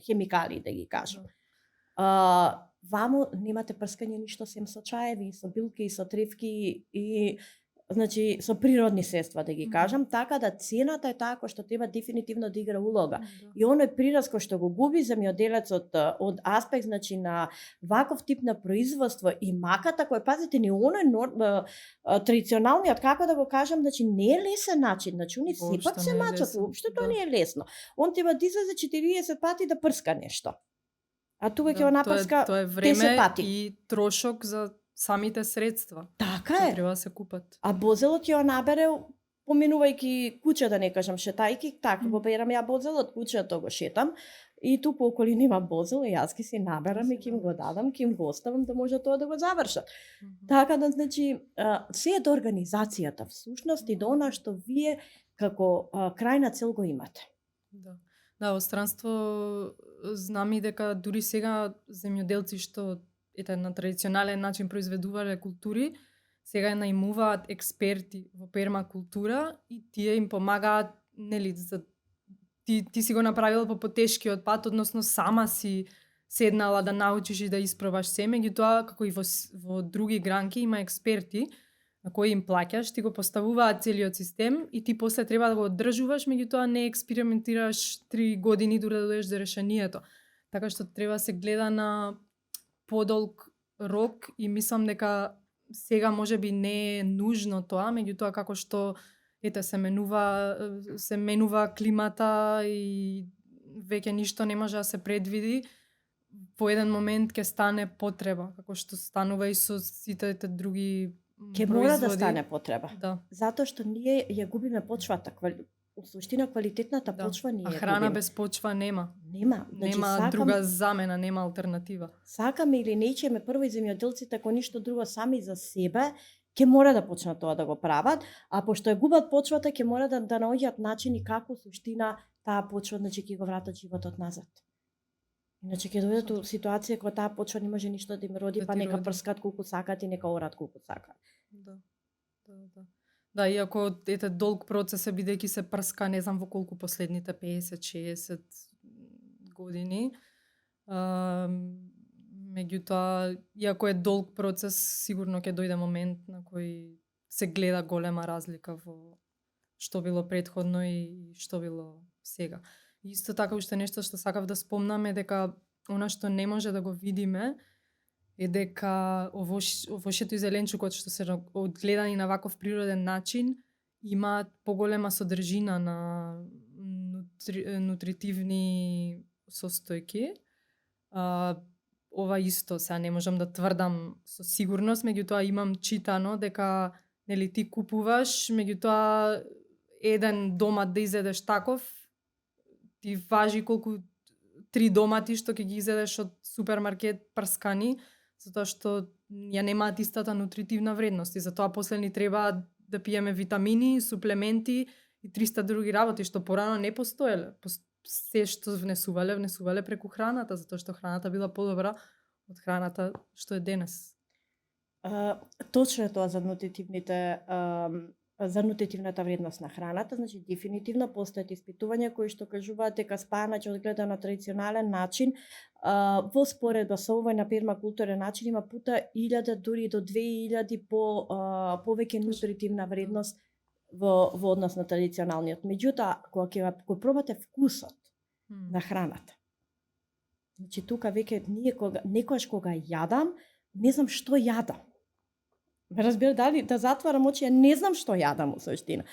Speaker 1: хемикали, да ги кажам.
Speaker 2: Да.
Speaker 1: Вамо немате прскање ништо сем со чаеви, со билки, со тревки и значи со природни средства, да ги
Speaker 2: Мгм.
Speaker 1: кажам, така да цената е таа која што треба дефинитивно да игра улога.
Speaker 2: Да.
Speaker 1: И оној прираз кој што го губи земјоделецот од аспект, значи на ваков тип на производство и маката кој, пазите, ни оној традиционалниот, како да го кажам, значи не е лесен начин, значи они
Speaker 2: Воопшто
Speaker 1: сепак се
Speaker 2: не е
Speaker 1: мачат,
Speaker 2: лесен,
Speaker 1: уопшто тоа
Speaker 2: да.
Speaker 1: не е лесно. Он треба да излезе 40 пати да прска нешто. А тука ќе го
Speaker 2: Да,
Speaker 1: напрска
Speaker 2: тоа е
Speaker 1: 10
Speaker 2: време
Speaker 1: пати.
Speaker 2: и трошок за самите средства.
Speaker 1: Така
Speaker 2: Што
Speaker 1: е.
Speaker 2: треба да се купат.
Speaker 1: А бозелот ќе ја набере поминувајќи куќа, да не кажам шетајки, така го берам ја бозелот, куќето го шетам и ту по околина има бозел и јас ќе си наберам и ќе им го дадам, ќе им го оставам да може тоа да го завршат.
Speaker 2: Мгм.
Speaker 1: Така да, значи, се е до организацијата, всушност, и до она што вие како крајна цел го имате.
Speaker 2: Да. Да, во странство знам и дека дури сега земјоделци што ете на традиционален начин произведувале култури, сега најмуваат експерти во пермакултура и тие им помагаат, нели, за ти си го направила по потешкиот пат, односно сама си седнала да научиш и да испробаш се, меѓутоа како и во други гранки има експерти на кои им плаќаш, ти го поставуваат целиот систем и ти после треба да го одржуваш, меѓутоа не експериментираш 3 години дури да дојдеш до решението. Така што треба да се гледа на подолг рок и мислам дека сега можеби не е нужно тоа, меѓутоа како што ете се менува климата и веќе ништо не може да се предвиди, во еден момент ќе стане потреба, како што станува и со сите други
Speaker 1: Ќе мора да стане потреба.
Speaker 2: Да.
Speaker 1: Затоа што ние ја губиме почвата. У суштина квалитетната
Speaker 2: Да.
Speaker 1: почва ние
Speaker 2: А
Speaker 1: ја
Speaker 2: храна
Speaker 1: губиме.
Speaker 2: без почва нема.
Speaker 1: Нема. Значи,
Speaker 2: Нема друга замена, нема алтернатива.
Speaker 1: Сакаме или нечеме прво и земјоделците ако ништо друго сами за себе, ќе мора да почнат тоа да го прават, а пошто ја губат почвата, ќе мора да наоѓаат начини како суштина таа почва, значи ќе го вратат животот назад. Иначе ќе доведат до ситуација кога таа почва не може ништо да им роди,
Speaker 2: Да
Speaker 1: па
Speaker 2: ти
Speaker 1: нека
Speaker 2: роди.
Speaker 1: прскат колку сакат и нека орат колку сакат.
Speaker 2: Да. Да. Да, иако ете долг процес е бидејќи се прска, не знам во колку последните 50-60 години. Меѓутоа, иако е долг процес, сигурно ќе дојде момент на кој се гледа голема разлика во што било претходно и што било сега. Исто така уште нешто што сакав да спомнам е дека она што не може да го видиме е дека овошето и зеленчукот што се одгледани на ваков природен начин имаат поголема содржина на нутритивни состојки. Ова исто, сега не можам да тврдам со сигурност, меѓутоа имам читано дека нели ти купуваш, меѓутоа еден домат да изедеш таков, ти важи колку 3 домати што ќе ги изедеш од супермаркет прскани, затоа што ја немаат истата нутритивна вредност и затоа после ни треба да пиеме витамини, суплементи и 300 други работи што порано не постоеле. Се што внесувале преку храната, затоа што храната била подобра од храната што е денес.
Speaker 1: Точно е тоа за нутритивната вредност на храната, значи дефинитивно постојат испитувања кои што кажуваат дека спајање одгледа на традиционален начин во споредба со овој на пермакултурен начин има пута 1000 дури до 2000 повеќе нутритивна вредност во однос на традиционалниот. Меѓутоа, кога ќе пробате вкусот на храната, значи тука веќе некојаш кога јадам, не знам што јадам. Ме разбира дали да затварам очи, ја не знам што јадам во суштина.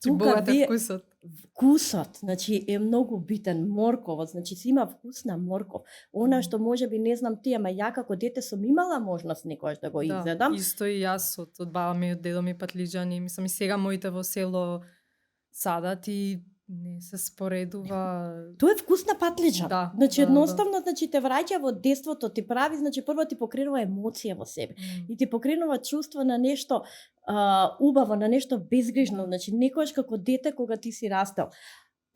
Speaker 2: Богат е вкусот.
Speaker 1: Вкусот, значи е многу битен. Морковот, значи си има вкус на морков. Она што можеби не знам ти, ама ја како дете сум имала можност некојаш да го изедам.
Speaker 2: Да, исто и јас од баба ми, од дедо ми патлиџани, мислам и сега моите во село садат и не се споредува.
Speaker 1: Тоа е вкус на патлиџа.
Speaker 2: Да,
Speaker 1: значи
Speaker 2: да,
Speaker 1: едноставно, значи те враќа во детството, ти прави, значи прво ти покренува емоција во себе и ти покренува чувство на нешто убаво, на нешто безгрижно, значи некојаш како дете кога ти си растел.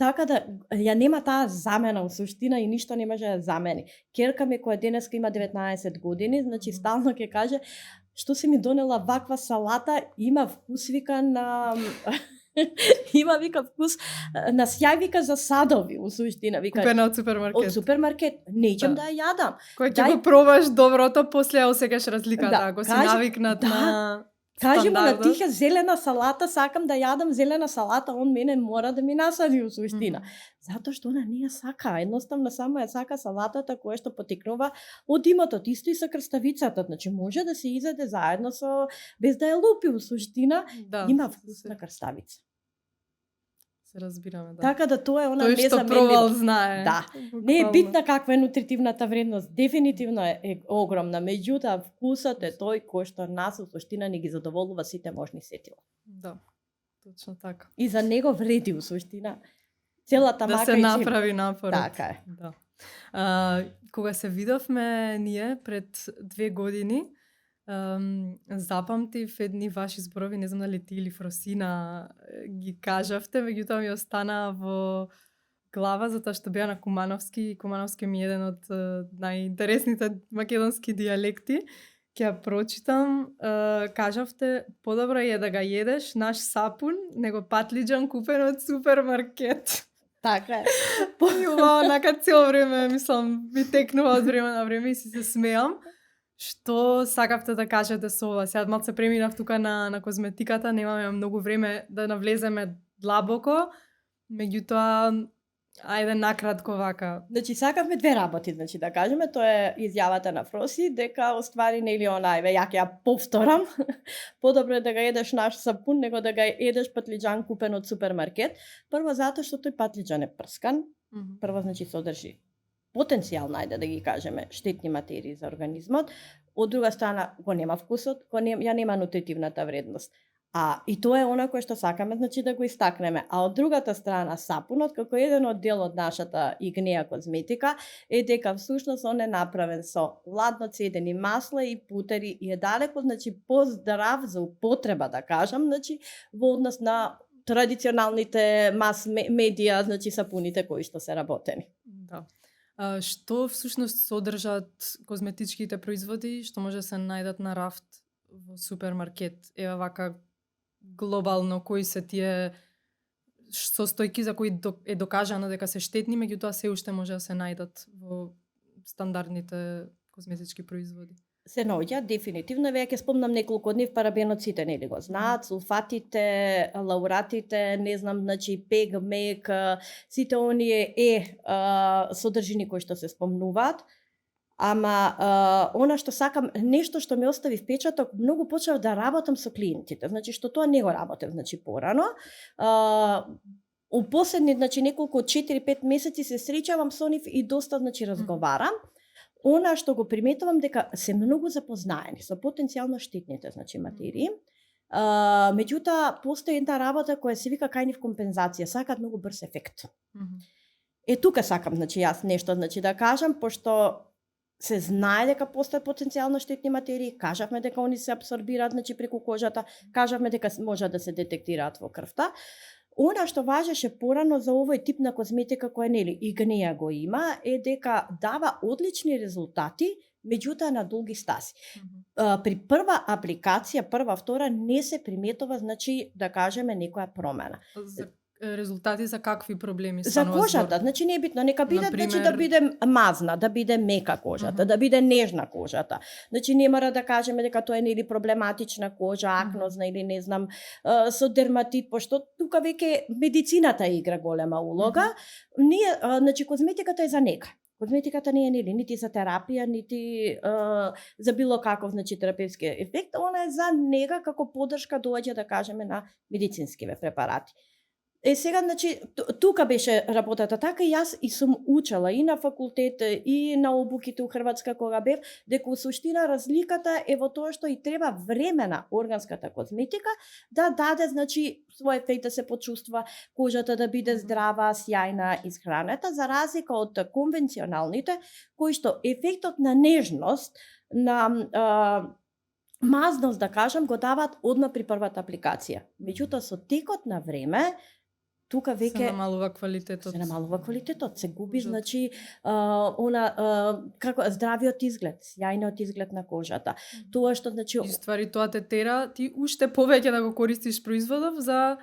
Speaker 1: Така да ја нема таа замена во суштина и ништо не може да ја замени. Керка ми која денеска има 19 години, значи стално ќе каже што си ми донела ваква салата, има вкус вика на има вика вкус на сјај вика за садови во суштина вика.
Speaker 2: Купена од супермаркет.
Speaker 1: Од супермаркет. Неќем да ја јадам.
Speaker 2: Кој ќе го пробаш доброто, после ја осекаш разликата, ако си навикнат на
Speaker 1: Кажи му на тиха зелена салата, сакам да јадам зелена салата, он мене мора да ми насади во суштина. Затоа што она не ја сака, едноставно само ја сака салатата која што потекнува од имотот, исто и со крставицата, значи може да се изеде заедно со без да ја лупи во суштина, има вкус на крставица.
Speaker 2: Се разбираме, да.
Speaker 1: Така да тоа е она
Speaker 2: незаменливо. Тој што пробал знае.
Speaker 1: Да. Не е битна каква е нутритивната вредност, дефинитивно е огромна, меѓутоа вкусот е тој кој што нас во суштина ни ги задоволува сите можни сетила.
Speaker 2: Да. Точно така.
Speaker 1: И за него вреди во суштина целата
Speaker 2: да
Speaker 1: мака
Speaker 2: се направи напорот.
Speaker 1: Така е.
Speaker 2: Да. Кога се видовме ние пред 2 години, запамтив едни ваши зборови, не знам дали ти или Фросина ги кажавте, меѓутоа ми остана во глава затоа што беа на кумановски, и кумановски ми е еден од најинтересните македонски дијалекти. Ќе ја прочитам. Кажавте, подобро е да го једеш наш сапун, него патлиџан купен од супермаркет.
Speaker 1: Така е.
Speaker 2: Ова онака цело време, мислам, ми текнува од време на време и си се смеам. Што сакавте да кажете со ова? Сега малце преминав тука на козметиката, немаме многу време да навлеземе длабоко, меѓутоа, ајде накратко вака.
Speaker 1: Значи, сакавме две работи, значи, да кажеме, тоа е изјавата на Фроси, дека оствари нели она, ја ќе ја повторам, подобро е да го едеш наш сапун, него да го едеш патлиџан купен од супермаркет. Прво затоа што тој патлиџан е прскан, прво значи содржи потенцијално, ајде да ги кажеме, штетни материи за организмот, од друга страна го нема вкусот, ја нема нутритивната вредност. И тоа е она кое што сакаме, значи да го истакнеме. А од другата страна, сапунот, како еден од дел од нашата игнеја козметика, е дека всушност он е направен со ладно цедени масла и путери и е далеко, значи, поздрав за употреба, да кажам, значи, во однос на традиционалните мас медија, значи сапуните кои што се работени.
Speaker 2: Да. Што всушност содржат козметичките производи што може да се најдат на рафт во супермаркет? Ева вака глобално кои се тие состојки за кои е докажано дека се штетни, меѓутоа се уште може да се најдат во стандардните козметички производи?
Speaker 1: Се наоѓа, дефинитивно, веќе ќе спомнам неколку од нив, парабеноците, нели го знаат, сулфатите, лауратите, не знам, значи пег, мек, сите оние содржини кои што се спомнуваат. Ама она што сакам, нешто што ми остави впечаток, многу почнав да работам со клиентите, значи што тоа не го работев, значи порано. У последни, значи неколку 4-5 месеци се среќавам со нив и доста, значи, разговарам. Она што го приметувам дека се многу запознаени со потенцијално штетните, значи, материи. Меѓутоа постои една работа која се вика кај нив компензација, сакаат многу брз ефект. Тука сакам, значи, јас нешто, значи, да кажам, пошто се знае дека постојат потенцијално штетни материи, кажавме дека они се апсорбираат, значи, преку кожата, кажавме дека може да се детектираат во крвта. Она што важеше порано за овој тип на козметика која нели игнеја го има е дека дава одлични резултати, меѓутоа на долги стази. При прва апликација, прва, втора не се приметува, значи да кажеме некоја промена.
Speaker 2: Резултати за какви проблеми
Speaker 1: за кожата, значи не е битно, нека биде, значи, да биде мазна, да биде мека кожата, да биде нежна кожата. Значи не мора да кажеме дека тоа е нели проблематична кожа, акнозна или не знам, со дерматит, пошто тука веќе медицината игра голема улога. Ние, значи, козметиката е за нека. Козметиката не е нели нити за терапија, нити за било каков, значи, терапевски ефект, она е за нега како поддршка доаѓа, да кажеме, на медицинскиве препарати. Сега, значи, тука беше работата така и јас и сум учела и на факултет и на обуките у Хрватска кога бев, дека у суштина разликата е во тоа што и треба време на органската козметика да даде, значи, свој ефект, да се почувствува кожата да биде здрава, сјајна, исхранета, за разлика од конвенционалните, кои што ефектот на нежност, на мазност, да кажам, го даваат одма при првата апликација. Меѓутоа, со текот на време, тука
Speaker 2: Се
Speaker 1: веќе
Speaker 2: намалува квалитетот.
Speaker 1: се намалува квалитетот, се губи,
Speaker 2: Кожата.
Speaker 1: значи, како здравиот изглед, сјајниот изглед на кожата. Тоа што, значи,
Speaker 2: И ствари тоа те тера ти уште повеќе да го користиш производов за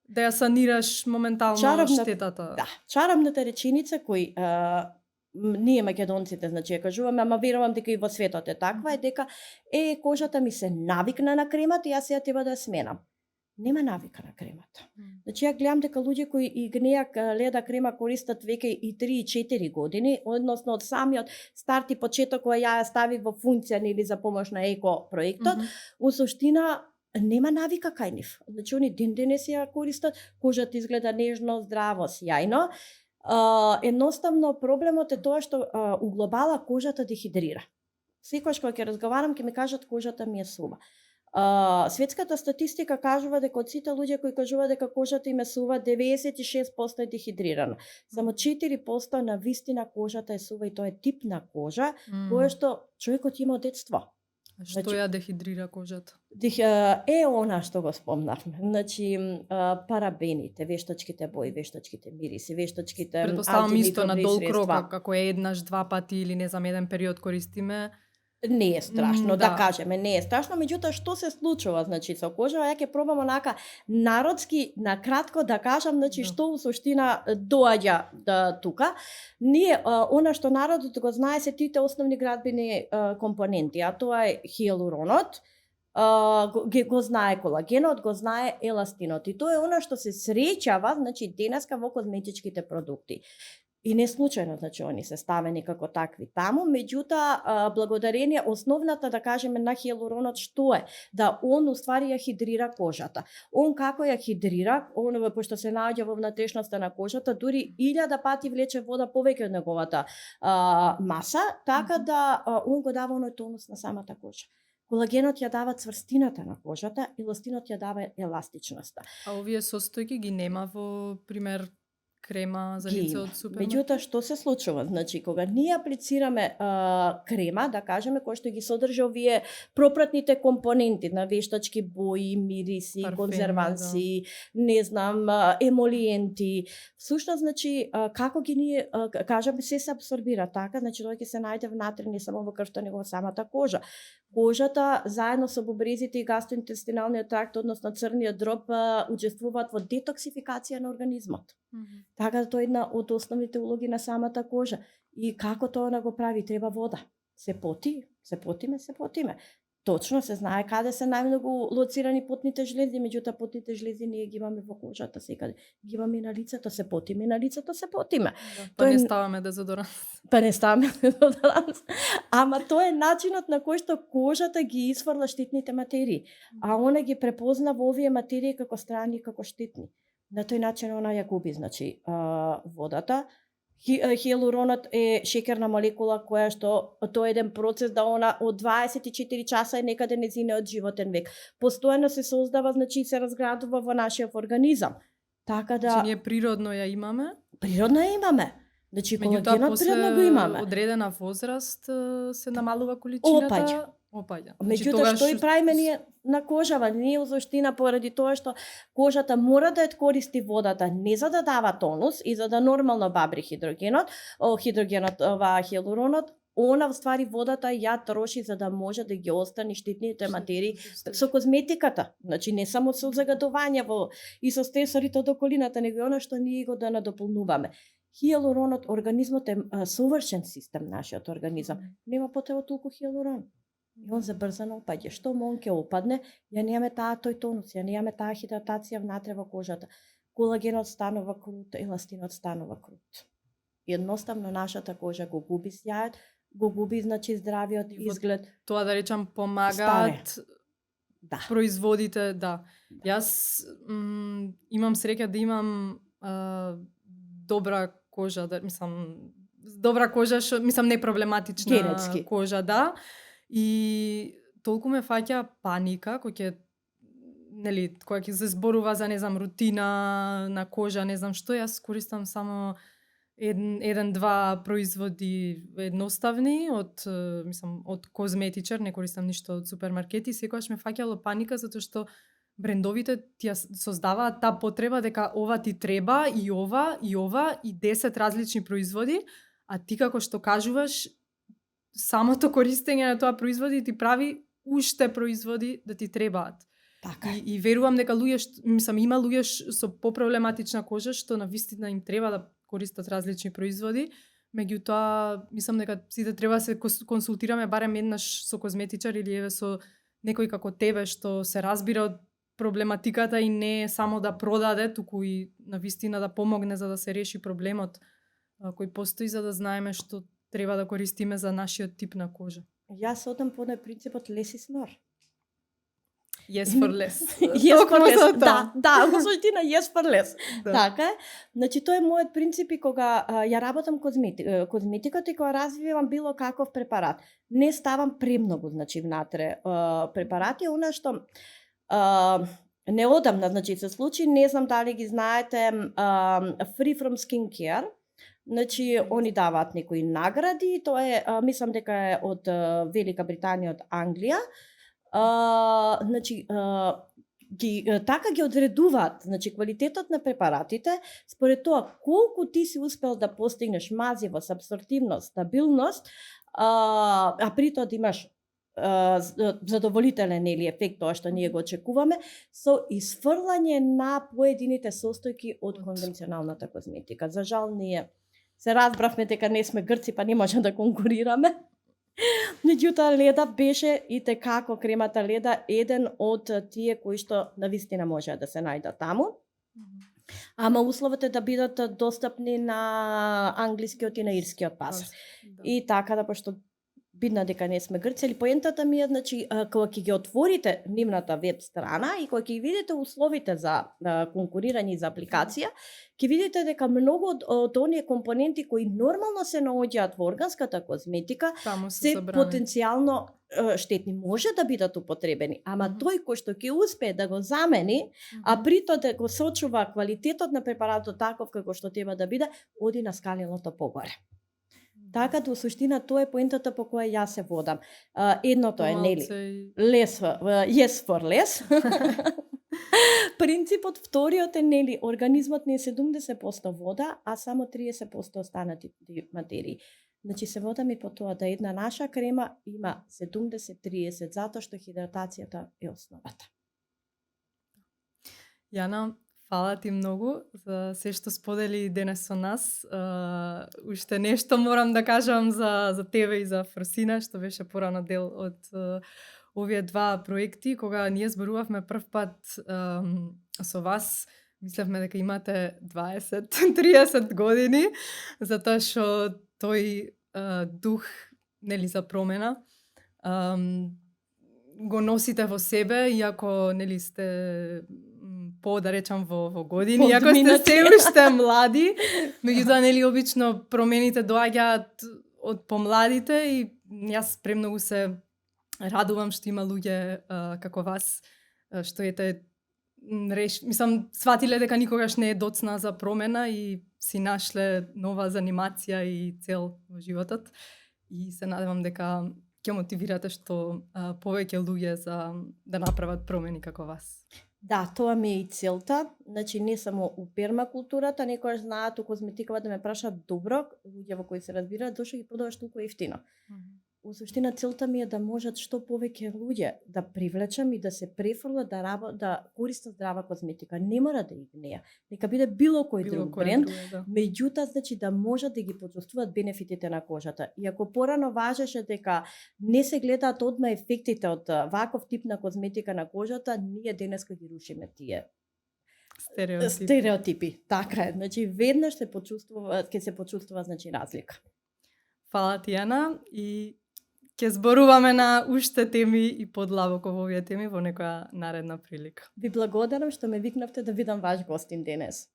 Speaker 2: да ја санираш моментално штетата.
Speaker 1: Да, чарабната реченица кој ние македонците, значи ја кажуваме, ама верувам дека и во светот е таква, е дека кожата ми се навикна на кремата и јас сега треба да ја сменам. Нема навика на кремата. Значи ја гледам дека луѓе кои и гнеак леда крема користат веќе и 3 и 4 години, односно од самиот старт и почеток која ја стави во функција или за помош на еко проектот, у суштина нема навика кај нив. Значи они ден денес ја користат, кожата изгледа нежно, здраво, сјајно. Едноставно проблемот е тоа што у глобала кожата дехидрира. Секогаш кога ќе разговарам ќе ми кажат кожата ми е сува. Светската статистика кажува дека од сите луѓе кои кажуваат дека кожата им е сува, 96% е дехидрирана. Само 4% на вистина кожата е сува и тоа е тип на кожа која што човекот има од детство.
Speaker 2: Што
Speaker 1: Значи,
Speaker 2: ја дехидрира кожата?
Speaker 1: Она што го спомнавме. Значи, парабените, вештачките бои, вештачките мириси, вештачките
Speaker 2: Претпоставам исто на долг рок,
Speaker 1: средства.
Speaker 2: како е еднаш, два пати или не знам, еден период користиме.
Speaker 1: Не е страшно, да
Speaker 2: Да.
Speaker 1: кажеме, не е страшно, меѓутоа што се случува, значи со кожава, ја ќе пробам онака народски на кратко да кажам, значи
Speaker 2: Да.
Speaker 1: што у суштина доаѓа тука. Ние она што народот го знае се трите основни градбени компоненти, а тоа е хиалуронот, го знае колагенот, го знае еластинот и тоа е она што се среќава, значи денеска во козметичките продукти. И не случајно, значи, они се ставени како такви таму, меѓутоа, благодарение основната, да кажеме, на хиалуронот, што е? Да он, уствари, ја хидрира кожата. Он како ја хидрира, он, пошто се наоѓа во внатрешноста на кожата, дури 1000 пати влече вода повеќе од неговата маса, така да он го дава оној тонус на самата кожа. Колагенот ја дава цврстината на кожата, еластинот ја дава еластичноста.
Speaker 2: А овие состојки ги нема во, пример, крема за лице од супермаркет?
Speaker 1: Меѓутоа, што се случува? Значи, кога ние аплицираме крема, да кажеме, кој што ги содржи овие пропратните компоненти на вештачки бои, мириси,
Speaker 2: Парфеми,
Speaker 1: конзерванси, не знам, емолиенти, всушност, значи, како ги ние, кажеме, се абсорбира така, значи, тоа ќе се најде внатре, не само во крвта, него во самата кожа. Кожата, заедно со бубрезите и гастроинтестиналниот тракт, односно црниот дроб, учествуваат во детоксификација на организмот. Така да тоа е една од основните улоги на самата кожа. И како тоа да го прави? Треба вода. Се потиме. Точно се знае каде се најмногу лоцирани потните жлези, меѓутоа потните жлези ние ги имаме во кожата секаде. Ги имаме и на лицето, се потиме, на лицето се потиме.
Speaker 2: Да,
Speaker 1: Тоа
Speaker 2: па
Speaker 1: е-
Speaker 2: не ставаме дезодорант.
Speaker 1: Па не ставаме дезодорант. Ама тоа е начинот на кој што кожата ги изфрла штетните материи, а она ги препозна во овие материи како страни и како штетни. На тој начин она ја губи, значи, водата. Хиалуронот е шеќерна молекула која што тоа е еден процес да она од 24 часа е некаде незиниот животен век. Постојано се создава, значи и се разградува во нашиот организам. Така да
Speaker 2: Значи ние природно ја имаме,
Speaker 1: природно ја имаме. Значи
Speaker 2: меѓутоа
Speaker 1: колагенот природно го имаме.
Speaker 2: после одредена возраст се намалува количината. Опаѓа.
Speaker 1: Меѓутоа, што и правиме ние на кожава? Ние у суштина поради тоа што кожата мора да ја користи водата не за да дава тонус и за да нормално бабри хидрогенот, хиалуронот, она вствари водата ја троши за да може да ги остани штетните материи со козметиката. Значи не само со загадување и со стресорите од околината, него и она што ние го да надополнуваме. Хиалуронот, организмот е совршен систем, нашиот организам. Нема потреба толку хиалурон. И он забрзано опаѓа. Што мон ќе опадне, ја немаме таа тој тонус, ја немаме таа хидратација внатре во кожата. Колагенот станува крут, еластинот станува крут. Едноставно нашата кожа го губи сјајот, го губи, значи, здравиот
Speaker 2: И во
Speaker 1: изглед.
Speaker 2: Тоа да речам помагаат
Speaker 1: Да.
Speaker 2: производите, да. Јас имам среќа да имам добра кожа, да мислам добра кожа, што мислам не проблематична
Speaker 1: Генетски.
Speaker 2: кожа, да. И толку ме фаќа паника кога ќе се зборува за, не знам, рутина на кожа, не знам што, јас користам само еден-два производи едноставни од козметичар, не користам ништо од супермаркети, секогаш ме фаќало паника затоа што брендовите ти ја создаваат таа потреба дека ова ти треба и ова и 10 различни производи, а ти како што кажуваш, самото користење на тоа производи ти прави уште производи да ти требаат.
Speaker 1: Така е.
Speaker 2: И верувам дека има луѓе со попроблематична кожа што навистина им треба да користат различни производи, меѓутоа мислам дека сите треба да се консултираме барем еднаш со козметичар или еве со некој како тебе што се разбира од проблематиката и не само да продаде, туку и навистина да помогне за да се реши проблемот кој постои, за да знаеме што треба да користиме за нашиот тип на кожа.
Speaker 1: Јас одам по принципот less is more.
Speaker 2: Yes for less.
Speaker 1: Yes for
Speaker 2: Токму
Speaker 1: less.
Speaker 2: за тоа.
Speaker 1: Да, во суштина yes for less.
Speaker 2: Да.
Speaker 1: Така е. Значи тоа е мојот принцип и кога ја работам козметиката и кога развивам било каков препарат. Не ставам премногу, значи внатре препарати, она што не одамна, значи се случи, не знам дали ги знаете, Free from Skincare. Значи, они даваат некои награди, тоа е, мислам дека е од Велика Британија, од Англија. Значи, така ги одредуваат, значи, квалитетот на препаратите, според тоа колку ти си успел да постигнеш мазивост, абсортивност, стабилност, а при тоа да имаш задоволителен или ефект, тоа што ние го очекуваме, со исфрлање на поедините состојки од конвенционалната козметика. За жал ние се разбравме дека не сме грци, па не може да конкурираме. Меѓутоа леда беше и како кремата леда еден од тие кои што навистина може да се најдат таму. Ама условот е да бидат достапни на англискиот и на ирскиот пазар.
Speaker 2: Да.
Speaker 1: И така да, пошто бидна дека не сме грци, или поентата ми е, значи, кога ќе ги отворите нивната веб страна и кога ќе видите условите за конкурирање и за апликација, ќе видите дека многу од оние компоненти кои нормално се наоѓаат во органската козметика се потенцијално штетни. Може да бидат употребени, ама тој кој што ќе успее да го замени, а при тоа да го сочува квалитетот на препаратот таков како што треба да биде, оди на скалилото погоре. Така да, во суштина, тоа е поентата по која јас се водам. Едното е, нели, yes for less. Принципот вториот е, нели, организмот ни е 70% вода, а само 30% останати материи. Значи се водам и по тоа да една наша крема има 70-30, затоа што хидратацијата е основата.
Speaker 2: Јана, фала ти многу за се што сподели денес со нас. Уште нешто морам да кажам за тебе и за Фросина, што беше порано дел од овие два проекти. Кога ние зборувавме прв пат со вас, мислевме дека имате 20-30 години, затоа што тој дух, нели, за промена го носите во себе, иако, нели, сте да речам во години, иако сте се уште млади, меѓутоа, нели, обично промените доаѓаат од помладите и јас премногу се радувам што има луѓе како вас, што ете мислам, сватиле дека никогаш не е доцна за промена и си нашле нова занимација и цел во животот. И се надевам дека ќе мотивирате што повеќе луѓе за да направат промени како вас.
Speaker 1: Да, тоа ми е и целта. Значи, не само у пермакултурата, некојаш знаат у козметикава да ме прашаат добро, луѓе во кои се разбираат, зашто ги продаваш толку ефтино. Во суштина целта ми е да можат што повеќе луѓе да привлечам и да се префрлат да користат здрава козметика. Не мора да игнеја. Нека биде било кој друг бренд, меѓутоа, значи, да можат да ги почувствуваат бенефитите на кожата. И ако порано важеше дека не се гледаат одма ефектите од ваков тип на козметика на кожата, ние денеска ги рушиме тие стереотипи. Така е. Значи, веднаш ќе се почувствува, значи, разлика.
Speaker 2: Фала ти, Јана, и ќе зборуваме на уште теми и подлабоко во овие теми во некоја наредна прилика.
Speaker 1: Ви благодарам што ме викнавте да бидам ваш гостин денес.